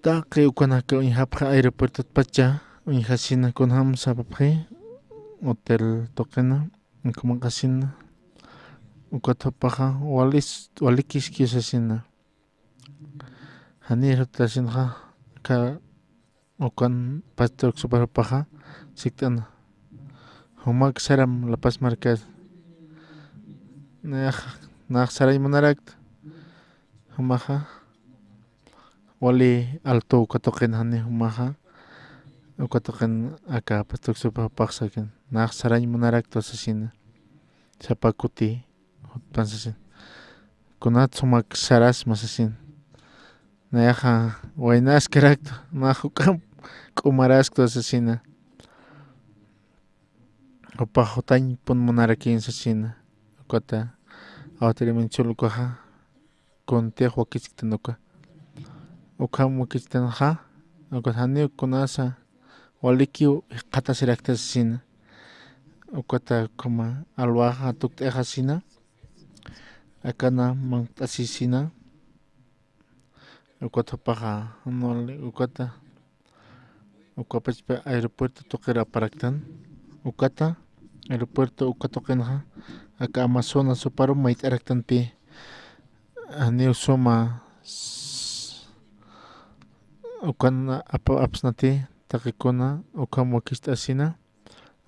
Taqi ukanaka uñjapxi aeropuertotpacha, uñjasina kunjam sapapxi, hotel tuqina, uka manq'asina, ukat jupaxa walis, walikiskiw sasina. Janiw sutasinxa, aka ukan pastor Supax jupaxa sikt'ana. Jumak saram La Paz markat. Nax, nax sarañ munarakta. Jumaxa wali alto uka tuqin jani jumaxa. Uka tuqin aka pastor Supax jupax sakin. Nax sarañ munarakta sasina. Sapa kuti. Jutpan sasin. Kunat sumak sarasma sasin. Nayaxa waynaskarakta, nax juk'amp k'umaraskta sasina. Jupax jutañpun munarakïn sasina. Ukata awtirimin chul ukaxa kuntix wakichktan uka. Ukham wakichtanxa, ukat janiw kunasa walikiw jikxatasirakta sasina. Ukata ukhama alwaxa tukt'ayaxasina. Akana manq't'asisina. Ukat jupaxa, jan wali ukata, uka pachpa aeropuerto tuqir aparaktan. Ukata, aeropuerto uka tuqinxa, aka Amazonas juparu mayt'araktanpï. Janiw suma s-, ukan apa-, apsnati taqikuna, ukham wakicht'asina,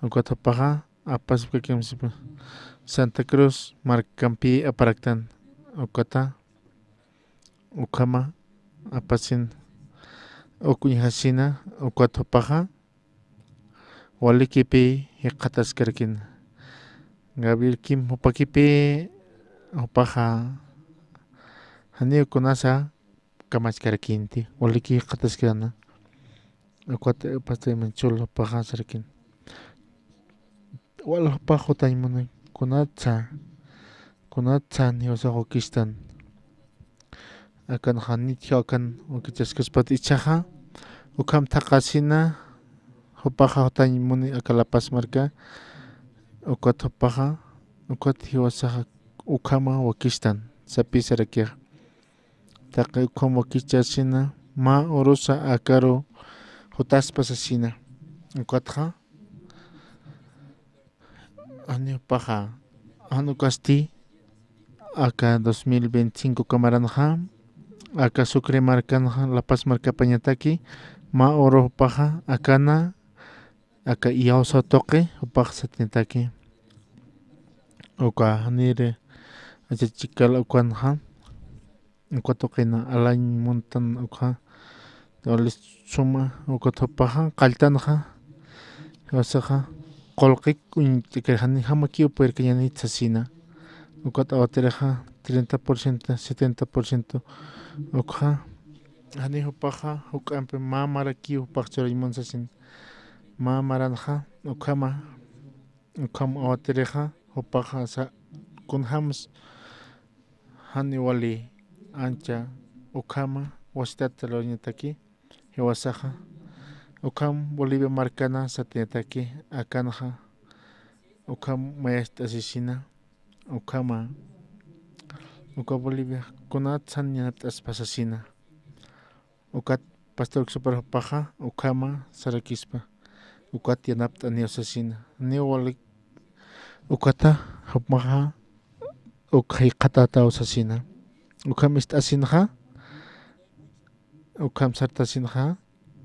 ukat jupaxa apasipkakim sipi. Santa Cruz markampi aparaktan, ukata, ukhama apasin, uk uñjasina, ukat jupaxa, walikipi jikxataskarakina. Gabriel Kim jupakipi, jupaxa, janiw kunasa kamachkarakïnti, waliki jikxataskana. Ukat, eh, pastor Manchul jupaxa sarakin. Wal jupax jutañ muni, kunatsa, kunatsa, niwasa wakistan. Akan janit jiwakan wakichaskuspat ichaxa, ukham thaqasina, jupaxa jutañ muni aka La Paz marka, ukat jupaxa, ukat jiwasaxa ukhama wakistan, sapisarakixa. Taqi ukham wakichasina, mä urusa akaru jutaspa sasina. Ukatxa, jani jupaxa, jan ukasti, aka dos mil veinticinco uka maranxa, aka Sucre markanxa, La Paz markapañataki, mä uru jupaxa, akana, aka iyawsaw tuqi, jupax satinitaki. Uka janiri, acha chikal ukanxa, uka tuqina alañ muntan ukxa, wali suma, ukat jupaxa, qalltanxa, jiwasaxa, qullqik uñt'kir jani jamakiw purirkañanit sasina. Ukat awatirixa, treinta por ciento, setenta por ciento, ukxa, jani jupaxa, juk'ampi mä marakiw jupax churañ mun sasin. Mä maranxa, ukhama, ukham awatirixa, jupaxa sa, kunjams, jani wali, ancha, ukhama, wasitat lurañataki, jiwasaxa, ukham Bolivia markana satinitaki, akanxa, ukham mayacht'asisina, ukhama, uka Bolivia, kunatsan yanapt'aspa sasina. Ukat pastor Ocsopar jupaxa, ukhama sarakispa, ukat yanapt'aniw sasina. Niw walik, ukata, jupaxa, uk jikxatataw sasina. Ukham ist'asinxa, ukham sartasinxa,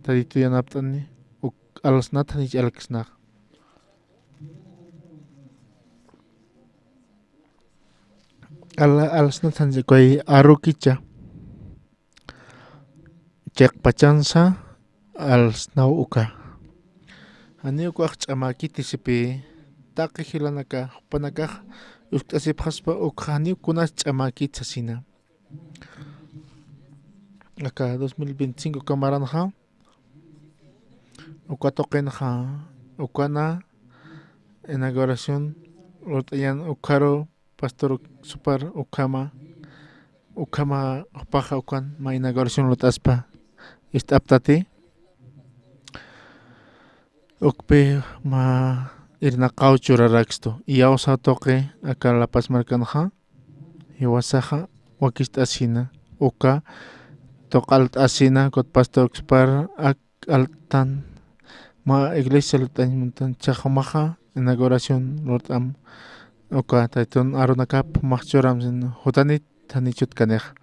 Tatitu yanapt'ani, uk alsnat janich alksnax. Al-, alsnat janich uka arukicha. Chiqpachansa alsnaw uka. Janiw ukax ch'amäkiti sipi, taqi jilanaka, jupanakax uskt'asipxaspa ukxa janiw kunas ch'amäkit sasina. Aka dos mil veinticinco uka maranxa, uka tuqinxa, ukana inauguración lurt'añan ukharu pastor Ocsopar ukhama, ukhama jupaxa ukan mä inauguración lurt'aspa ist'aptati. Ukpi mä irnaqaw churarakstu. Iyawsaw tuqi aka La Paz markanxa, jiwasaxa wakicht'asina, uka tuqalt'asina, ukat pastor Ocsopar ak altan, mä iglesia lurt'añ muntan, jichhax jumaxa inauguración lurt'am, uka Tatitun arunakap jumax churam sin, jutanit janichutkanix.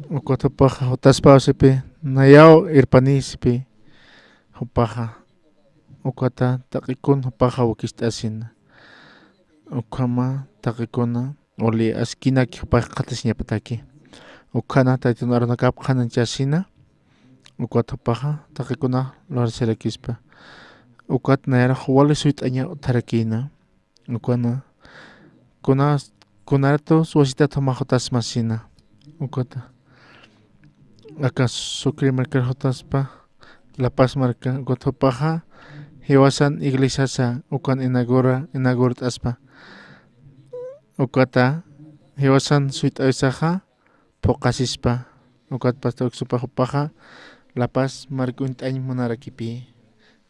Ukat jupaxa jutaspaw sipi, nayaw irpani sipi, jupaxa, ukata taqikun jupaxa wakicht'asina. Ukhama taqikuna, uli askinak jupax jikxatasiñapataki. Ukhana Tatitun arunakap qhananchasina, ukat jupaxa, taqikuna lurasirakispa. Ukat nayarux wali suyt'aña utjarakïna. Ukana, kuna, kunaratus wasitat jumax jutasmasina. Ukata. Aka Sucre markar jutaspa, La Paz marka, ukat jupaxa, jiwasan iglesiasa, ukan inaugura, inaugurt'aspa. Ukata, jiwasan suyt'awisaxa, phuqasispa, ukat pastor Ocsopar jupaxa, La Paz marka uñt'añ munarakipï,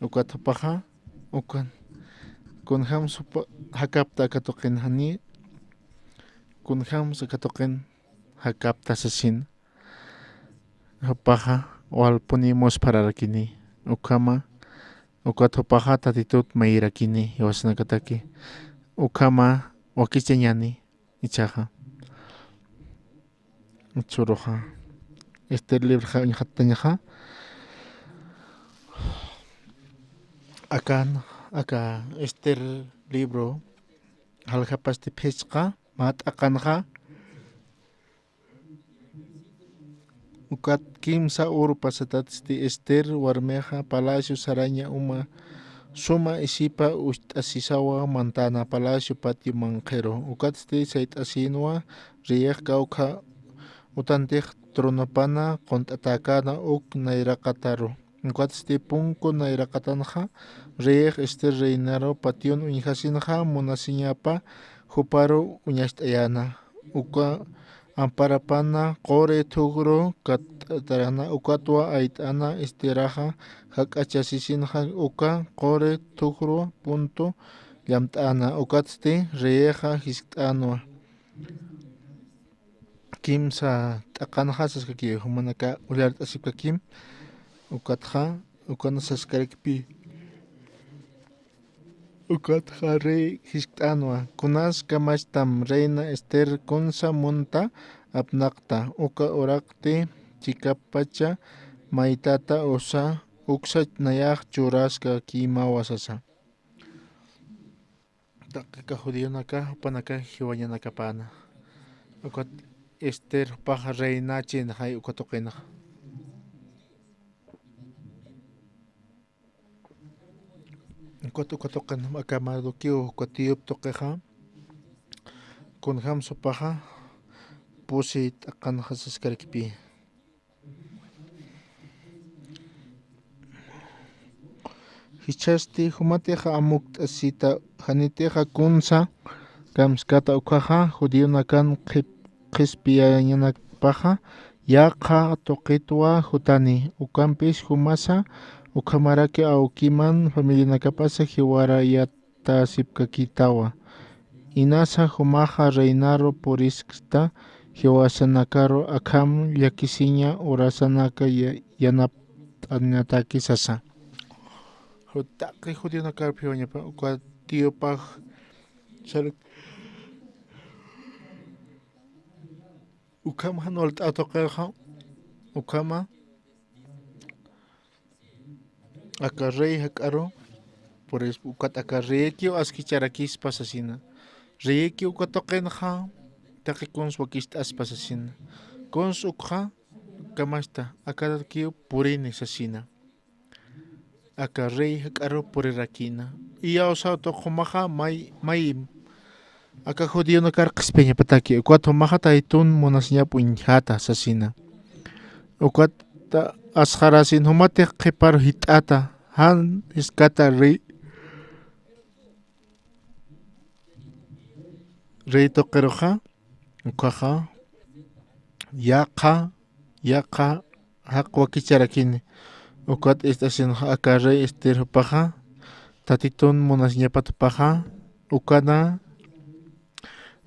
ukat jupaxa, ukan, kunjams jupa, jakapta aka tuqin jani, kunjams aka tuqin jakapta sasin, jupaxa, walpuni musphararakiñi, ukhama, ukat jupaxa Tatitut mayirakiñi, jiwasanakataki, ukhama, wakichañäni, jichhaxa. Churuxa. Ester libroxa uñjatañaxa. Akan, aka Ester libro jaljapasti phisqa mä t'aqanxa. Ukat kimsa uru pasatatsti Ester warmixa palacio saraña uma suma isipa ucht'asisawa mantana palacio patio manqhiru. Ukatsti sayt'asinwa reyix kawkha utantix tronopana qunt'atäkäna uk nayraqataru. Ukatsti punku nayraqatanxa reyix Ester reinaru patrión uñjasinxa munasiñapa juparu uñacht'ayäna. Uka amparapana quri thujru katt'atarana ukatwa ayt'ana Esteraxa jak'achasisinxa uka quri thujru puntu llamt'äna. Ukatsti reyixa jiskt'änwa. Kimsa t'aqanxa saskaki, jumanaka ullart'asipkakim, ukatxa, ukan saskarakpi. Ukatxa rey jiskt'änwa, kunas kamachtam reina Ester kunsa munta apnaqta, uka uraqti chikapacha maytata usa, uksa nayax churaskakimawa sasa. Taqi aka judionaka, jupanaka jiwañanakapäna. Ukat Ester jupax reinachinxay uka tuqinxa. Ukat uka tuqin aka Mardoqueo, uka tiyup tuqixa. Kunjams jupaxa, pusi t'aqanxa saskarakpi. Jichhasti jumatixa amukt'asita, janitixa kunsa kamskata ukkhaxa, judionakan qhip-, qhispiyañanakpaxa, yaqha tuqitwa jutani, ukampis jumasa, ukhamaraki awkiman familianakapasa jiwarayat tasipkakitawa. Inasa jumaxa reinaru puriskta, jiwasanakaru akham llakisiña urasanaka ya-, yanapt'añataki sasa. Jutaqi judionakaru jiwañapa, uka tiyupax sar-, ukham jan walt'a tuqirxa, ukhama, aka rey jak'aru, por eso, ukat aka reyikiw askicharakispa sasina. Reyikiw uka tuqinxa, taqi kuns wakicht'aspa sasina. Kuns ukxa, kamachta, akakiw purini sasina. Aka rey jak'aru purirakïna. Iyawsaw tuq jumaxa may, mayim. Aka judionakar qhispiyañapataki, ukat jumaxa Taytun munasiñap uñjata sasina. Ukat ta-, asxarasin jumatix qhiparu jit'ata, jan jiskata rey, rey tuqiruxa, ukhaxa, yaqha, yaqha, jaq wakicharakini. Ukat ist'asinxa aka rey Ester jupaxa, Tatitun munasiñapat jupaxa, ukana,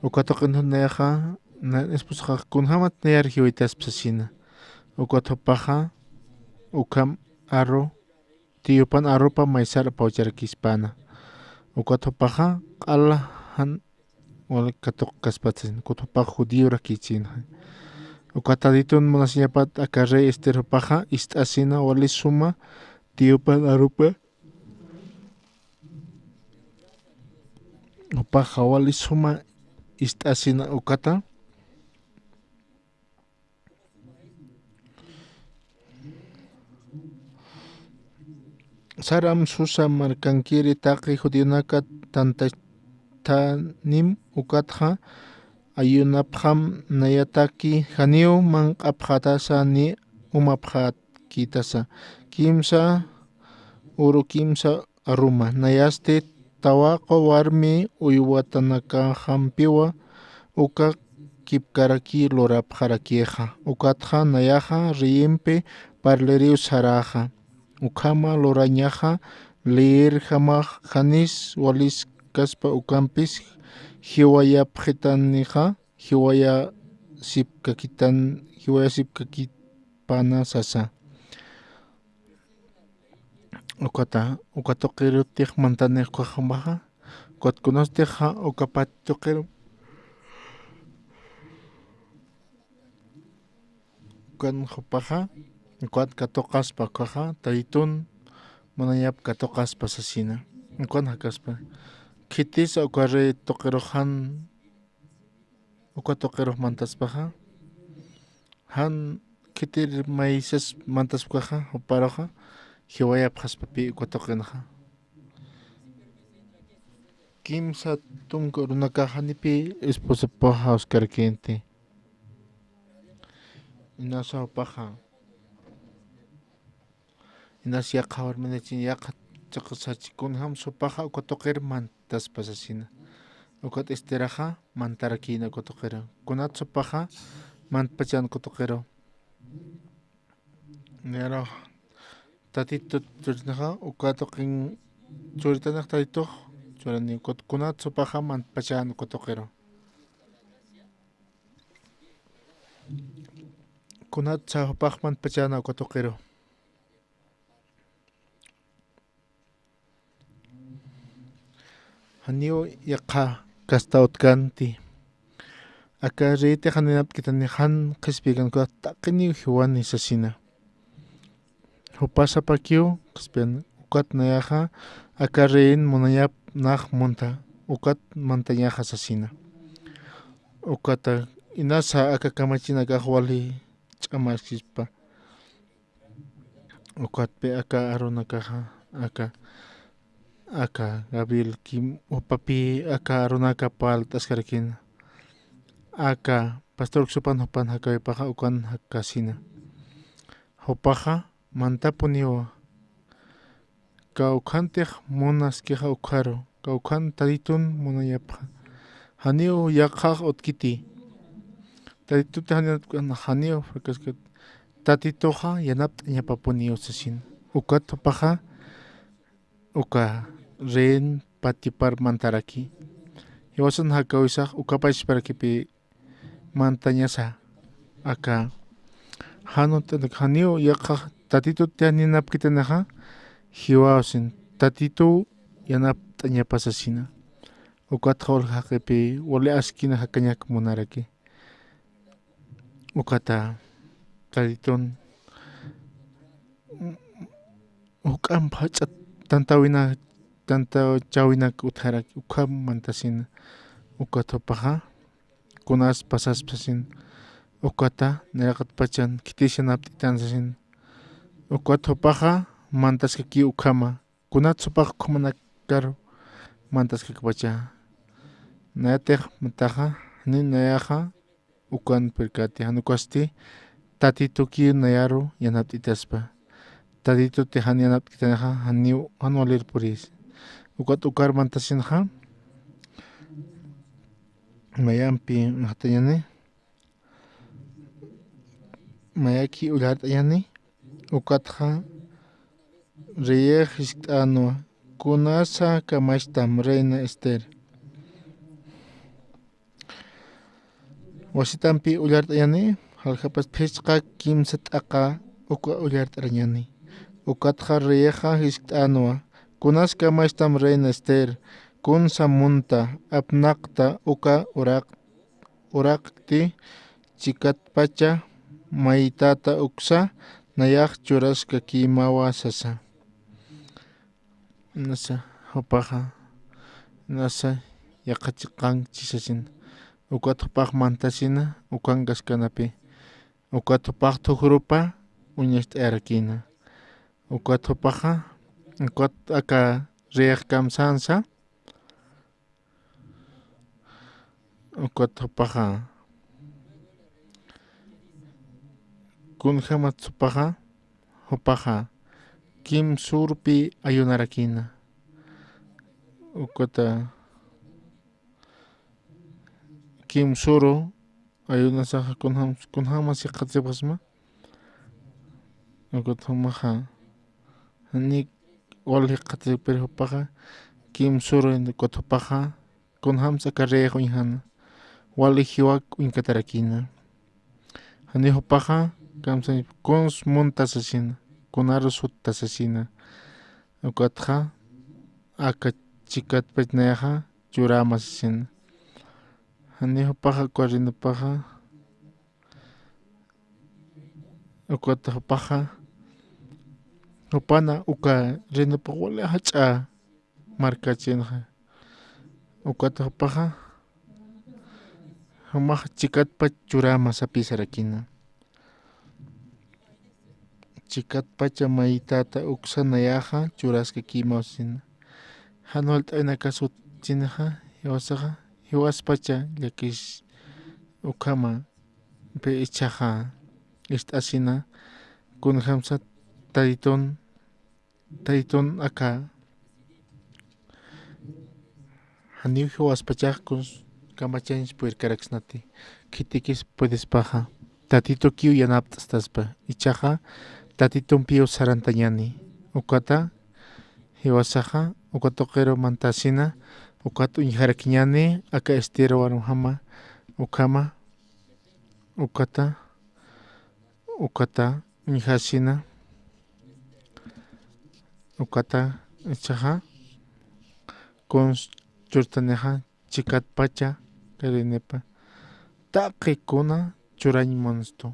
uka tuqin nayaxa, na esposaxa kunjamat nayar jiwaytaspa sasina. Ukat jupaxa, ukham aru, tiyupan arupa maysar apawcharakispäna. Ukat jupaxa, q'ala jan wal katuqkaspatin, ukat jupax judiorakïchïna. Ukat Tatitun munasiñapat aka rey Ester jupaxa, ist'asina wali suma, tiyupan arupa, jupaxa wali suma ist'asina ukata. Saram Susa markankiri taqi judionaka tantachtänim ukatxa ayunapxam nayataki janiw manq'apxätasa ni umapxätkitasa. Kimsa uru kimsa aruma, nayasti tawaqu warmi uywatanakaxampiwa uka kipkaraki lurapxarakixa. Ukatxa nayaxa reyimpi parliriw saräxa. Ukhama lurañaxa leerjamax janis waliskaspa ukampis jiwayapxitanixa, jiwayasipkakitan-, jiwayasipkakipana sasa. Ukata, uka tuqirutix mantanix ukhax jumaxa, ukat kunatix uka pati tuqiru, Ukan jupaxa, ukat katuqaspa ukaxa, taytun munayap katuqaspa sasina. Ukan jakaspa. Khitisa uka rey tuqirux jan, uka tuqirux mantaspaxa. Jan khitir maysas mantaspkaxa, juparuxa, jiwayapxaspa pï uka tuqinxa. Kimsa tunka urunakaxa janiw pï esposapaxa jawskarakïnti. Inasa jupaxa. Inas yaqha warminachin yaqha chiqasachi kunjams jupaxa uka tuqir mantaspa sasina. Ukat Esteraxa mantarakïna uka tuqiru. Kunats jupaxa mantpachan uka tuqiru. Nayarux Tatitut churinxa uka tuqin churitanix Tatitux churani ukat kunats jupaxa mantpachan uka tuqiru. Kunatsa jupax mantpachana uka tuqiru. Janiw yaqha kasta utkanti. Aka reytix jan yanapt'kitani jan qhispiyäkanxa taqiniw jiwani sasina. Jupasapakiw qhispiyan ukat nayaxa aka reyin munayap nax munta ukat mantañaxa sasina. Ukata inasa aka kamachinakax wali ch'amaskispa. Ukatpï aka arunakaxa, aka, aka Gabriel kim jupapï aka arunaka parlt'askarakïna. Aka pastor uksupan jupan jakawaypaxa ukan jakasina. Jupaxa mantapuniwa. Kawkhantix munaskixa ukharu, kawkhan Tatitun munayapxa. Janiw yaqhax utjkiti. Tatitut jan yanapt'kitana janiw fracaskat. Tatituxa yanapt'añapapuniw sasin. Ukat jupaxa, uka reyin patipar mantaraki. Jiwasan jakawisax, uka pachparakipï mantañasa aka. Jan uñt'anak janiw yaqha Tatitut jan yanapt'kitanixa, jiwaw sin Tatituw yanapt'añapa sasina. Ukatxa wal jaqipï wali askina jakañak munaraki. Ukata Tatitun juk'amp jach'a tantawina, tantawchäwinak utjaraki, ukham mantasina. Ukat jupaxa, kunas pasaspa sasin, ukata, nayaqatpachan, khitis yanapt'itan sasin. Ukat jupaxa, mantaskaki ukhama, kunats jupax ukhamanakaru, mantaskakpacha. Nayatix mataxa, janiw nayaxa, ukan pirkati, jan ukasti, Tatitukiw nayaru yanapt'itaspa. Tatituti jan yanapt'kitanixa, janiw, jan walir purïs. Ukat ukar mantasinxa, mayampi jatañani, mayaki ullart'añani, ukatxa, reyix jiskt'änwa, kunasa kamachtam reina Ester. Wasitampi ullart'añani, jaljapas phisqa kimsa t'aqa uka ullart'arañani. Ukatxa reyixa jiskt'änwa, kunas kamachtam reina Ester, kunsa munta, apnaqta uka uraq, uraqti chikatpacha maytata uksa nayax churaskakïmawa sasa. Nasa, jupaxa, nasa, yaqha chiqanchi sasin. Ukat jupax mantasina, ukankaskanapi. Ukat jupax thukhürupa, uñacht'ayarakïna. Ukat jupaxa, ukat aka reyix kamsansa, ukat jupaxa. Kunjämats jupaxa, jupaxa. Kimsürupi ayunarakïna. Ukata. Kimsüru ayunasaxa kunjäm, kunjämas jikxatasipxasma. Ukat jumaxa. Janiw wal jikxatasipxiri jupaxa. Kimsüru ukat jupaxa. Kunjämsa aka reyix uñjana. Wali jiwak uñkatarakïna. Janiw jupaxa. Kamsañ kuns munta sasina. Kunaru sutta sasina. Ukatxa. Aka chikatpach nayaxa. Churama sasin. Janiw jupaxa ukarinapaxa. Ukat jupaxa, jupana uka Reinopax wali jach'a markachinxa. Ukat jupaxa, jumax chikatpach churama sapï sarakina. Chikatpacha maytata uksa nayaxa churaskakïmaw sina. Jan walt'awinakas utjchinxa, jiwasaxa, jiwaspacha llakis ukhama, pi ichhaxa, ist'asina, kunjamsa Tatitun, Tatitun aka, janiw jiwaspachax kuns kamachañs purirkaraksnati, khitikis puedespaxa, Tatitukiw yanapt'staspa, ichhaxa, Tatitumpiw sarantañäni, ukata, jiwasaxa, uka tuqiru mantasina, ukat uñjarakiñäni, aka Ester warmjama, ukhama, ukata, ukata, uñjasina, ukata, ichhaxa, kuns churtanixa, chikatpacha, karinipa, taqi kuna churañ munstu.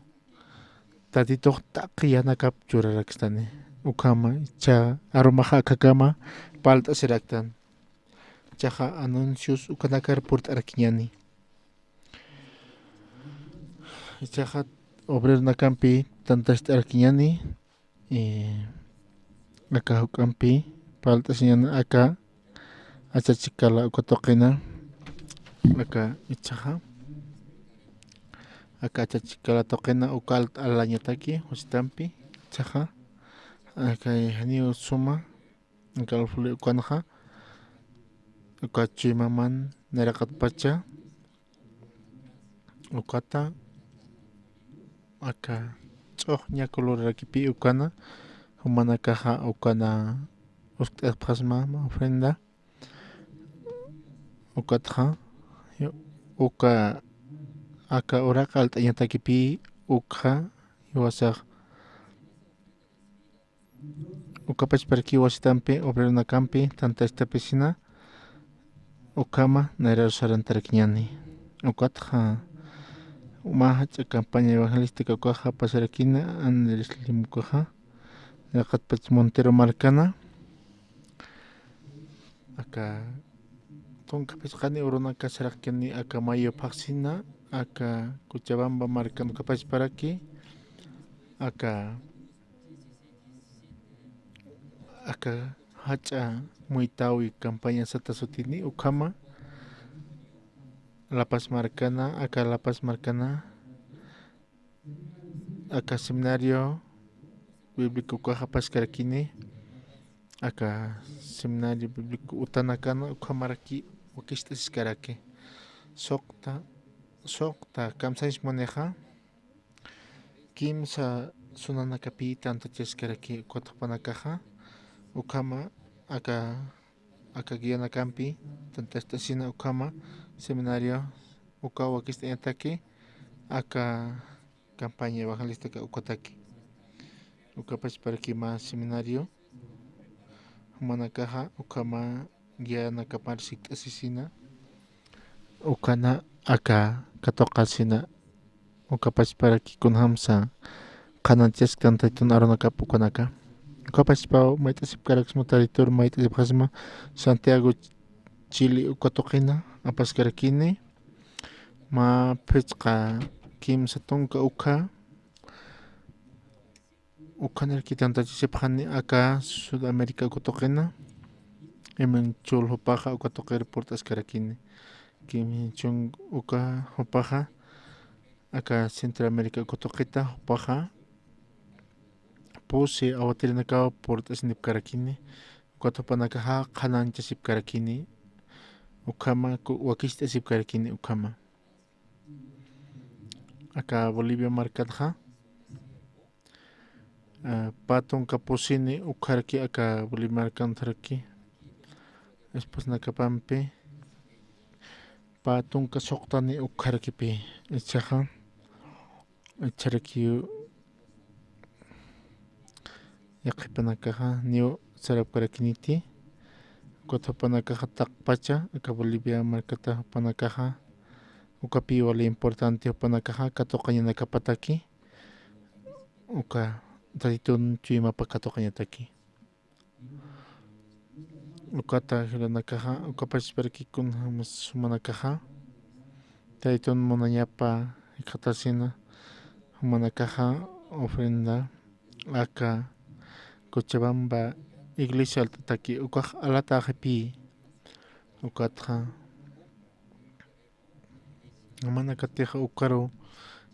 Tatitux taqi yanakap churarakstani. Ukhama, ichha arumaxa akhakama parlt'asiraktan. Ichhaxa anuncios ukanakar purt'arakiñäni. Ichhaxa obreronakampi tantacht'arakiñäni, eh, aka juk'ampi parlt'asiñäni aka achachikala uka tuqina, aka ichhaxa, aka achachikala tuqina uka alt'alañataki wasitampi, ichhaxa, aka janiw suma, aka alfuli ukanxa, uka chuymaman nayraqatpacha, ukata, aka ch'uxña colorarakipi ukana, jumanakaxa ukana uskt'apxasma mä ofrenda, ukatxa, uka, aka uraq alt'añatakipi ukxa, jiwasax, uka pachparaki wasitampi obreronakampi tantacht'apisina, ukhama nayraru sarantarakiñäni. Ukatxa, mä jach'a campaña evangelística ukaxa pasarakina, Andrés Lim ukaxa, nayraqatpach Montero markana, aka tunka phisqani urunaka saraqkani, aka mayo phaxsina, aka Cochabamba markan uka pachparaki, aka, aka jach'a muytawi campaña sata sutini, ukhama, La Paz markana, aka La Paz markana, aka seminario bíblico ukaxa paskarakini, aka seminario bíblico utanakana ukhamaraki wakist'asiskaraki. Suqta, suqta kamsañs munixa, kimsa sunanakapi tantachaskaraki ukat jupanakaxa, ukhama aka, aka guianakampi tantacht'asina ukhama seminario uka wakist'añataki, aka campaña evangelística ukataki. Uka pachparaki mä seminario, jumanakaxa ukhama guianakapar sikt'asisina, ukana aka katuqasina, uka pachparaki kunjamsa qhananchaskan Tatitun arunakap ukanaka. Uka pachpaw mayt'asipkaraksma Tatitur mayt'asipxasma Santiago Chile uka tuqina apaskarakini, mä phisqa kimsa tunka ukha, ukhanaraki tantachasipxani aka Sudamérica uka tuqina, Emin Chul jupaxa uka tuqir purt'askarakini. Kim Chun uka jupaxa aka Centroamérica uka tuqita jupaxa pusi awatirinakaw purt'asinipkarakini, ukat jupanakaxa qhananchasipkarakini, ukhama ku-, wakist'asipkarakini ukhama. Aka Bolivia markatxa, eh, pä tunka pusini ukharaki aka Bolivia markantharaki, esposanakapampi, pä tunka suqtani ukharakipi, ichhaxa, ichharaki yaqhipanakaxa niw sarapkarakiniti, ukat jupanakaxa taqpacha, aka Bolivia markata jupanakaxa, ukapi wali importante jupanakaxa katuqañanakapataki, uka Tatitun chuymapa katuqañataki. Ukata jilanakaxa, uka pachparakikun jam sumanakaxa, Tatitun munañapa jikxatasina, jumanakaxa ofrenda aka Cochabamba iglesia alt'ataki, ukax alataxipï, ukatxa jumanakatix ukaru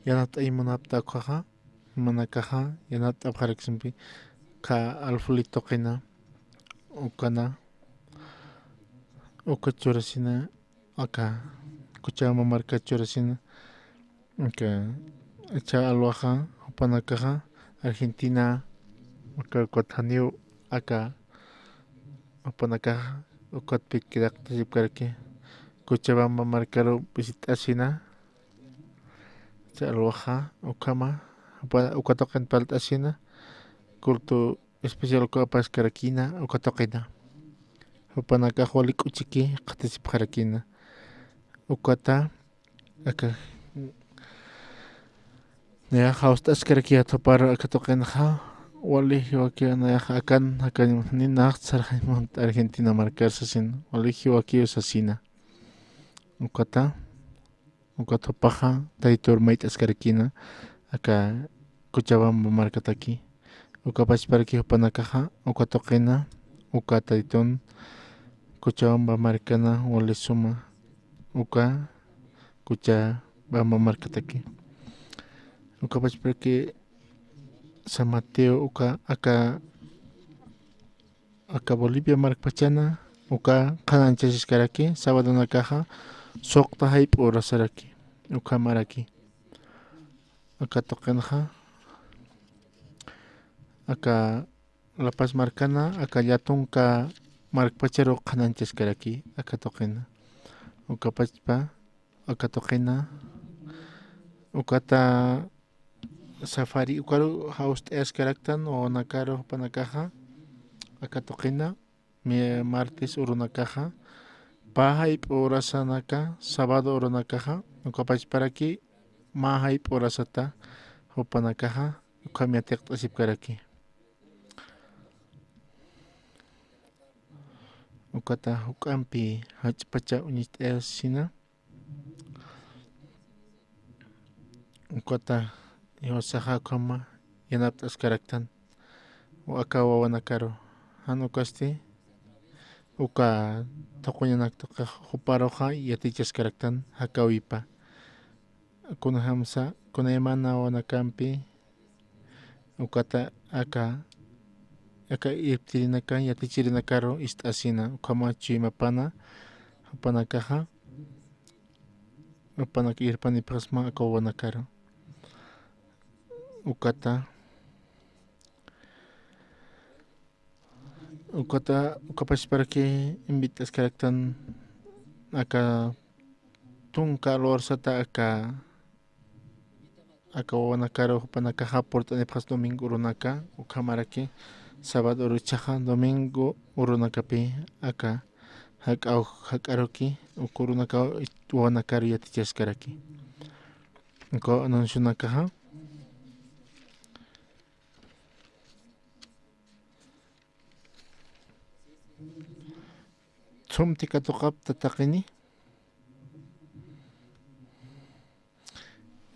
yanapt'añ munapta ukhaxa, jumanakaxa yanapt'apxarakismpi, uka alfuli tuqina, ukana, uka churasina, aka Cochabamba marka churasina, aka ichha alwaxa, jupanakaxa Argentina, aka ukat janiw, aka jupanakaxa ukatpi quedaqtasipkaraki, Cochabamba markaru visit'asina, ichha alwaxa, ukhama, jupa-, uka tuqin parlt'asina, culto especial uka apaskarakina, uka tuqina. Jupanakax wali k'uchiki qhatisipxarakina. Ukata, aka, nayax jawst'askarakiyät juparu aka tuqinxa, wali jiwakiw nayax akan, akan ninax sarxañ munt Argentina markar sasin, wali jiwakiw sasina. Ukata, ukat jupaxa Tatitur mayt'askarakina, aka Cochabamba markataki. Uka pachparaki jupanakaxa, uka tuqina, uka Tatitun Cochabamba markana wali suma, uka Cochabamba markataki. Uka pachparaki San Mateo, uka, aka aka Bolivia markpachana, uka qhanañchasiskaraki, sabadonakaxa, suqta jayp'u urasaraki, ukhamaraki. Aka tuqinxa, aka La Paz markana, aka Llatunka markpacharu qhanañchaskaraki, aka tuqina. Uka pachpa, aka tuqina, ukata safari ukaru jawst'ayaskaraktan wawanakaru jupanakaxa, aka tuqina, mi-, martes urunakaxa, pä jayp'u urasanaka, sábado urunakaxa, uka pachparaki mä jayp'u urasata jupanakaxa, ukham yatiqt'asipkaraki. Ukata juk'ampi jach'pacha uñacht'ayasina, ukata jiwasaxa ukhama yanapt'askaraktan, aka wawanakaru, jan ukasti, uka tuquñanak tuqix juparuxa yatichaskaraktan, jakäwipa. Kunjamsa, kunaymana wawanakampi, ukata aka, aka irptirinakan yatichirinakaru ist'asina, ukhama chuymapana, jupanakaxa, jupanak irpanipxasma aka wawanakaru. Ukata, ukata, uka pachparaki invit'askaraktan aka tunka alwarsata aka, aka wawanakaru jupanakaxa purt'anipxas domingo urunaka, ukhamaraki sábado uru ichhaxa domingo urunakapi aka jak'aw, jak'aruki, uka urunakaw wawanakaru yatichaskaraki. Uka anunciunakaxa. Sumti katuqapta taqini.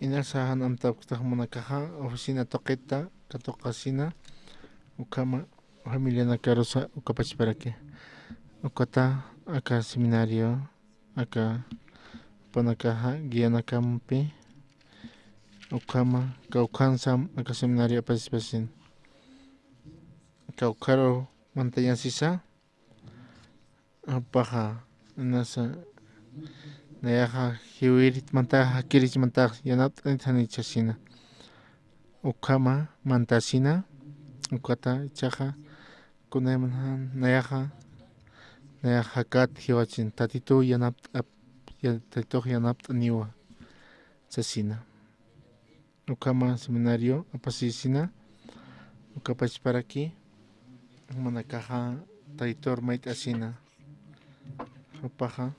Inasa jan amtapkta jumanakaxa, oficina tuqita katuqasina, ukhama familianakarusa uka pachparaki. Ukata aka seminario, aka jupanakaxa guianakampi, ukhama kawkhansam aka seminario apasipasina. Kawkharu mantañasisa, jupaxa, inasa, nayaxa jiwirit mantax, jakirich mantax, yanapt'anit janichasina. Ukhama mantasina, ukata ichhaxa, kunayman jan, nayaxa, nayax jakat jiwachin, Tatituw yanapt'ap, ya-, Tatitux yanapt'aniwa, sasina. Ukhama seminario apasisina, uka pachparaki, jumanakaxa Tatitur mayt'asina, jupaxa,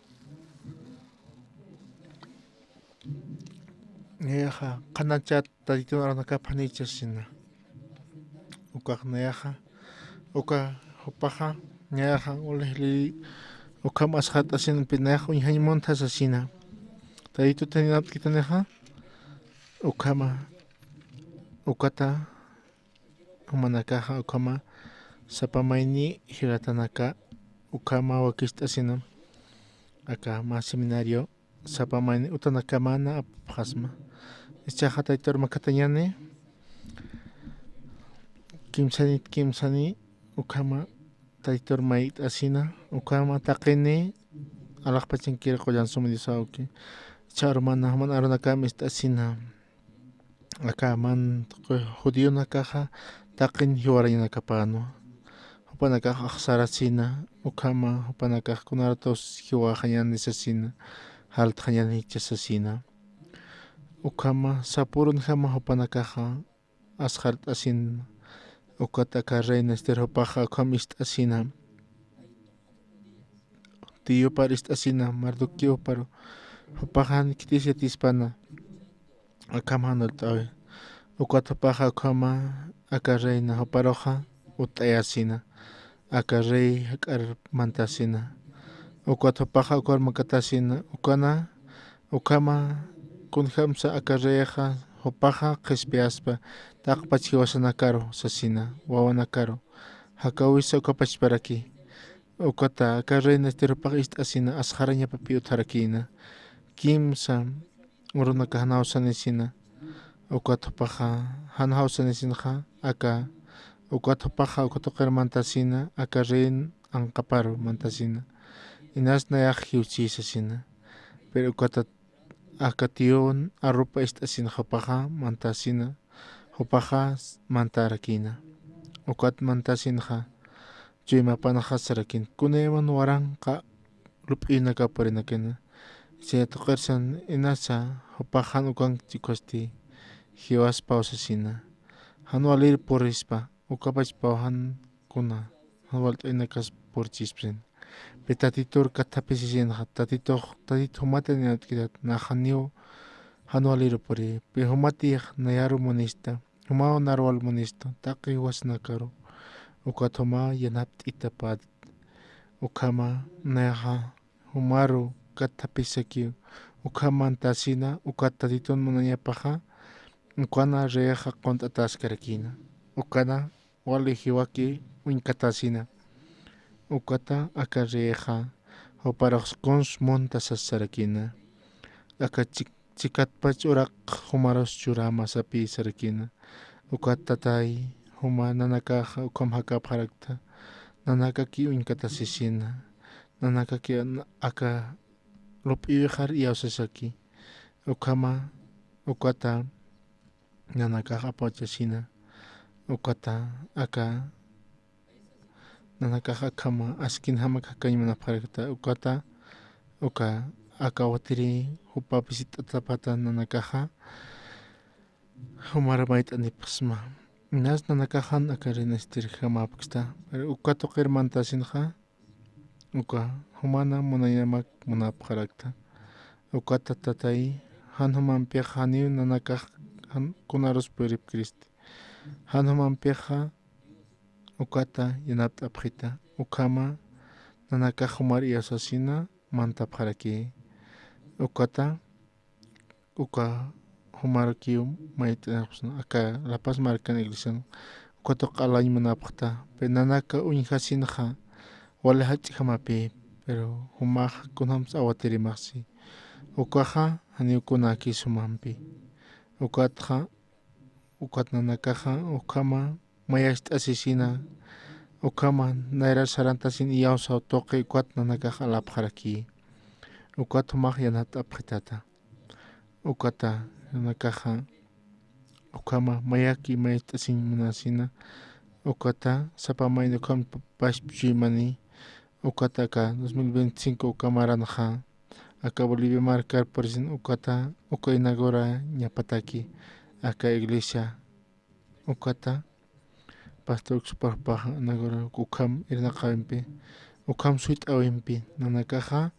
nayaxa qhanañchat Tatitun arunakap janichasina. ukax nayaxa, uka jupaxa, nayaxa, ulixli, ukham asxart'asinampi nayax uñjañ munta sasina. Tayitutan yanapt'kitanixa, ukhama, ukata, jumanakaxa, ukhama, sapa mayni jilatanaka, ukhama wakicht'asina, aka mä seminario, sapa mayni utanakamana apxasma. Ichaxa Taytur makatañani, kimsanit kimsani, ukhama Taytur mayt'asina, ukhama taqini, alaxpachankir qullan suma Diosawki. Icha arumana, juman arunakam ist'asina. Aka man judionakaxa taqin jiwarañanakapänwa. Jupanakax axsarasina, ukhama jupanakax kunaratus jiwaxañäni sasina, jaltxañänicha sasina. Ukhama sapürunjama jupanakaxa asxart'asina, ukat aka reina Ester jupaxa ukham ist'asina. Tiyupar ist'asina, Mardoqueopar, jupax jan khitis yatispana, akham jan utt'awi. Ukat jupaxa ukhama aka reina juparuxa utt'ayasina, aka rey jak'ar mantasina. Ukat jupaxa ukar makatasina, ukana, ukhama, kunjamsa aka reyixa jupaxa qhispiyaspa, taqpach jiwasanakaru sasina, wawanakaru, jakawisa ukapachparaki. Ukata aka reina Ester jupax ist'asina, asxarañapapï utjarakïna. Kimsa urunakax jan jawsanisina. Ukat jupaxa, jan jawsanisinxa, aka, ukat jupaxa uka tuqir mantasina, aka reina anqaparu mantasina. Inas nayax jiwchïsasina. Pero ukata aka tiyun arupa ist'asinxa jupaxa mantasina, jupaxa mantarakïna. Ukat mantasinxa, chuymapanxa sarakïna, kunayman waranqa lup'inaka purinakïna. Chay tuqirsan inasa, jupax jan ukank chikwasti, jiwaspaw sasina. Jan walir purispa, ukapachpaw jan kuna, jan walt'aynakas purchispasina. Pi Tatitur kathapisisinaxa, Tatitux, Tatit jumati yanapt'kitat, nax janiw jan waliru puri, pi jumatix nayaru munista, jumaw narwal munista, taqi jiwasanakaru, ukat juma yanapt'itapat, ukhama, nayaxa, jumaru kathapisakiw, ukham mantasina, ukat Tatitun munañapaxa, ukana reyixa qunt'ataskarakïna, ukana, wali jiwaki uñkatasina. Ukata aka reyixa, juparux kuns munta sas sarakïna. Aka chik-, chikatpach uraq jumarus churama sapï sarakïna. Ukat tatay, juma nanakaxa ukham jakapxarakta. Nanakaki uñkatasisina. Nanakaki an-, aka lup'iwixar iyawsasaki. Ukhama, ukata, nanakax apawachasina, ukata aka, nanakax akhama askinjama kakañ munapxarakta, ukata, uka, aka awatiri jupapis it'atapata nanakaxa, jumar mayt'anipxsma. Inas nanakaxan aka reina Esterjamäpksta, pero uka tuqir mantasinxa, uka, jumana munayamak munapxarakta. Ukata tatay, jan jumampixa janiw nanakax jan kunarus puripkiristi. Jan jumampixa ukata yanapt'apxita. Ukhama nanakax jumar iyawsasina mantapxaraki. Ukata uka jumarakiw mayt'anipxsna, aka La Paz markan iglesian, uka tuq q'alañ munapxta, pero nanaka uñjasinxa, wali jach'jamapi, pero jumax kunjams awatirimaxsi. Ukaxa, janiw kunäkis jumampi. Ukatxa, ukat nanakaxa, ukhama, mayacht'asisina, ukhama, nayrar sarantasin iyawsaw tuqi, ukat nanakax alapxaraki. Ukat jumax yanapt'apxitata. Ukata, nanakaxa, ukhama, mayaki, mayacht'asiñ munasina, ukata, sapa mayni ukham pa-, pashp chuymani, ukata aka dos mil veinticinco uka maranxa, aka Bolivia markar purisin ukata, uka inaugurañapataki, aka iglesia, ukata, pastor Uksupar jupaxa inaugura ukham irnaqäwimpi, ukham suyt'äwimpi, nanakaxa,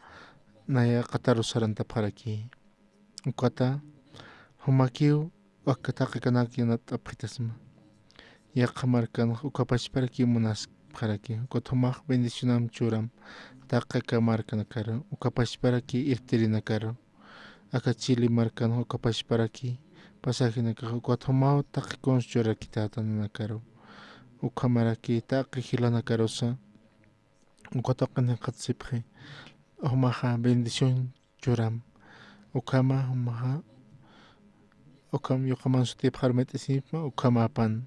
naya qatarus sarantapxaraki. Ukata, jumakiw, aka taqikanak yanapt'apxitasma. Yaqha markanx uka pachparaki munaspxaraki, ukat jumax bendicionam churam taqi aka markanakaru, uka pachparaki irtirinakaru, aka Chile markanx uka pachparaki pasajinakax ukat jumaw taqi kuns churaraki tata nanakaru. Ukhamaraki taqi jilanakarusa uka tuqin jikxatasipxi, jumaxa bendición churam. Ukhama jumaxa, ukham yuqaman sutipxar mit'isipxma, ukhamapan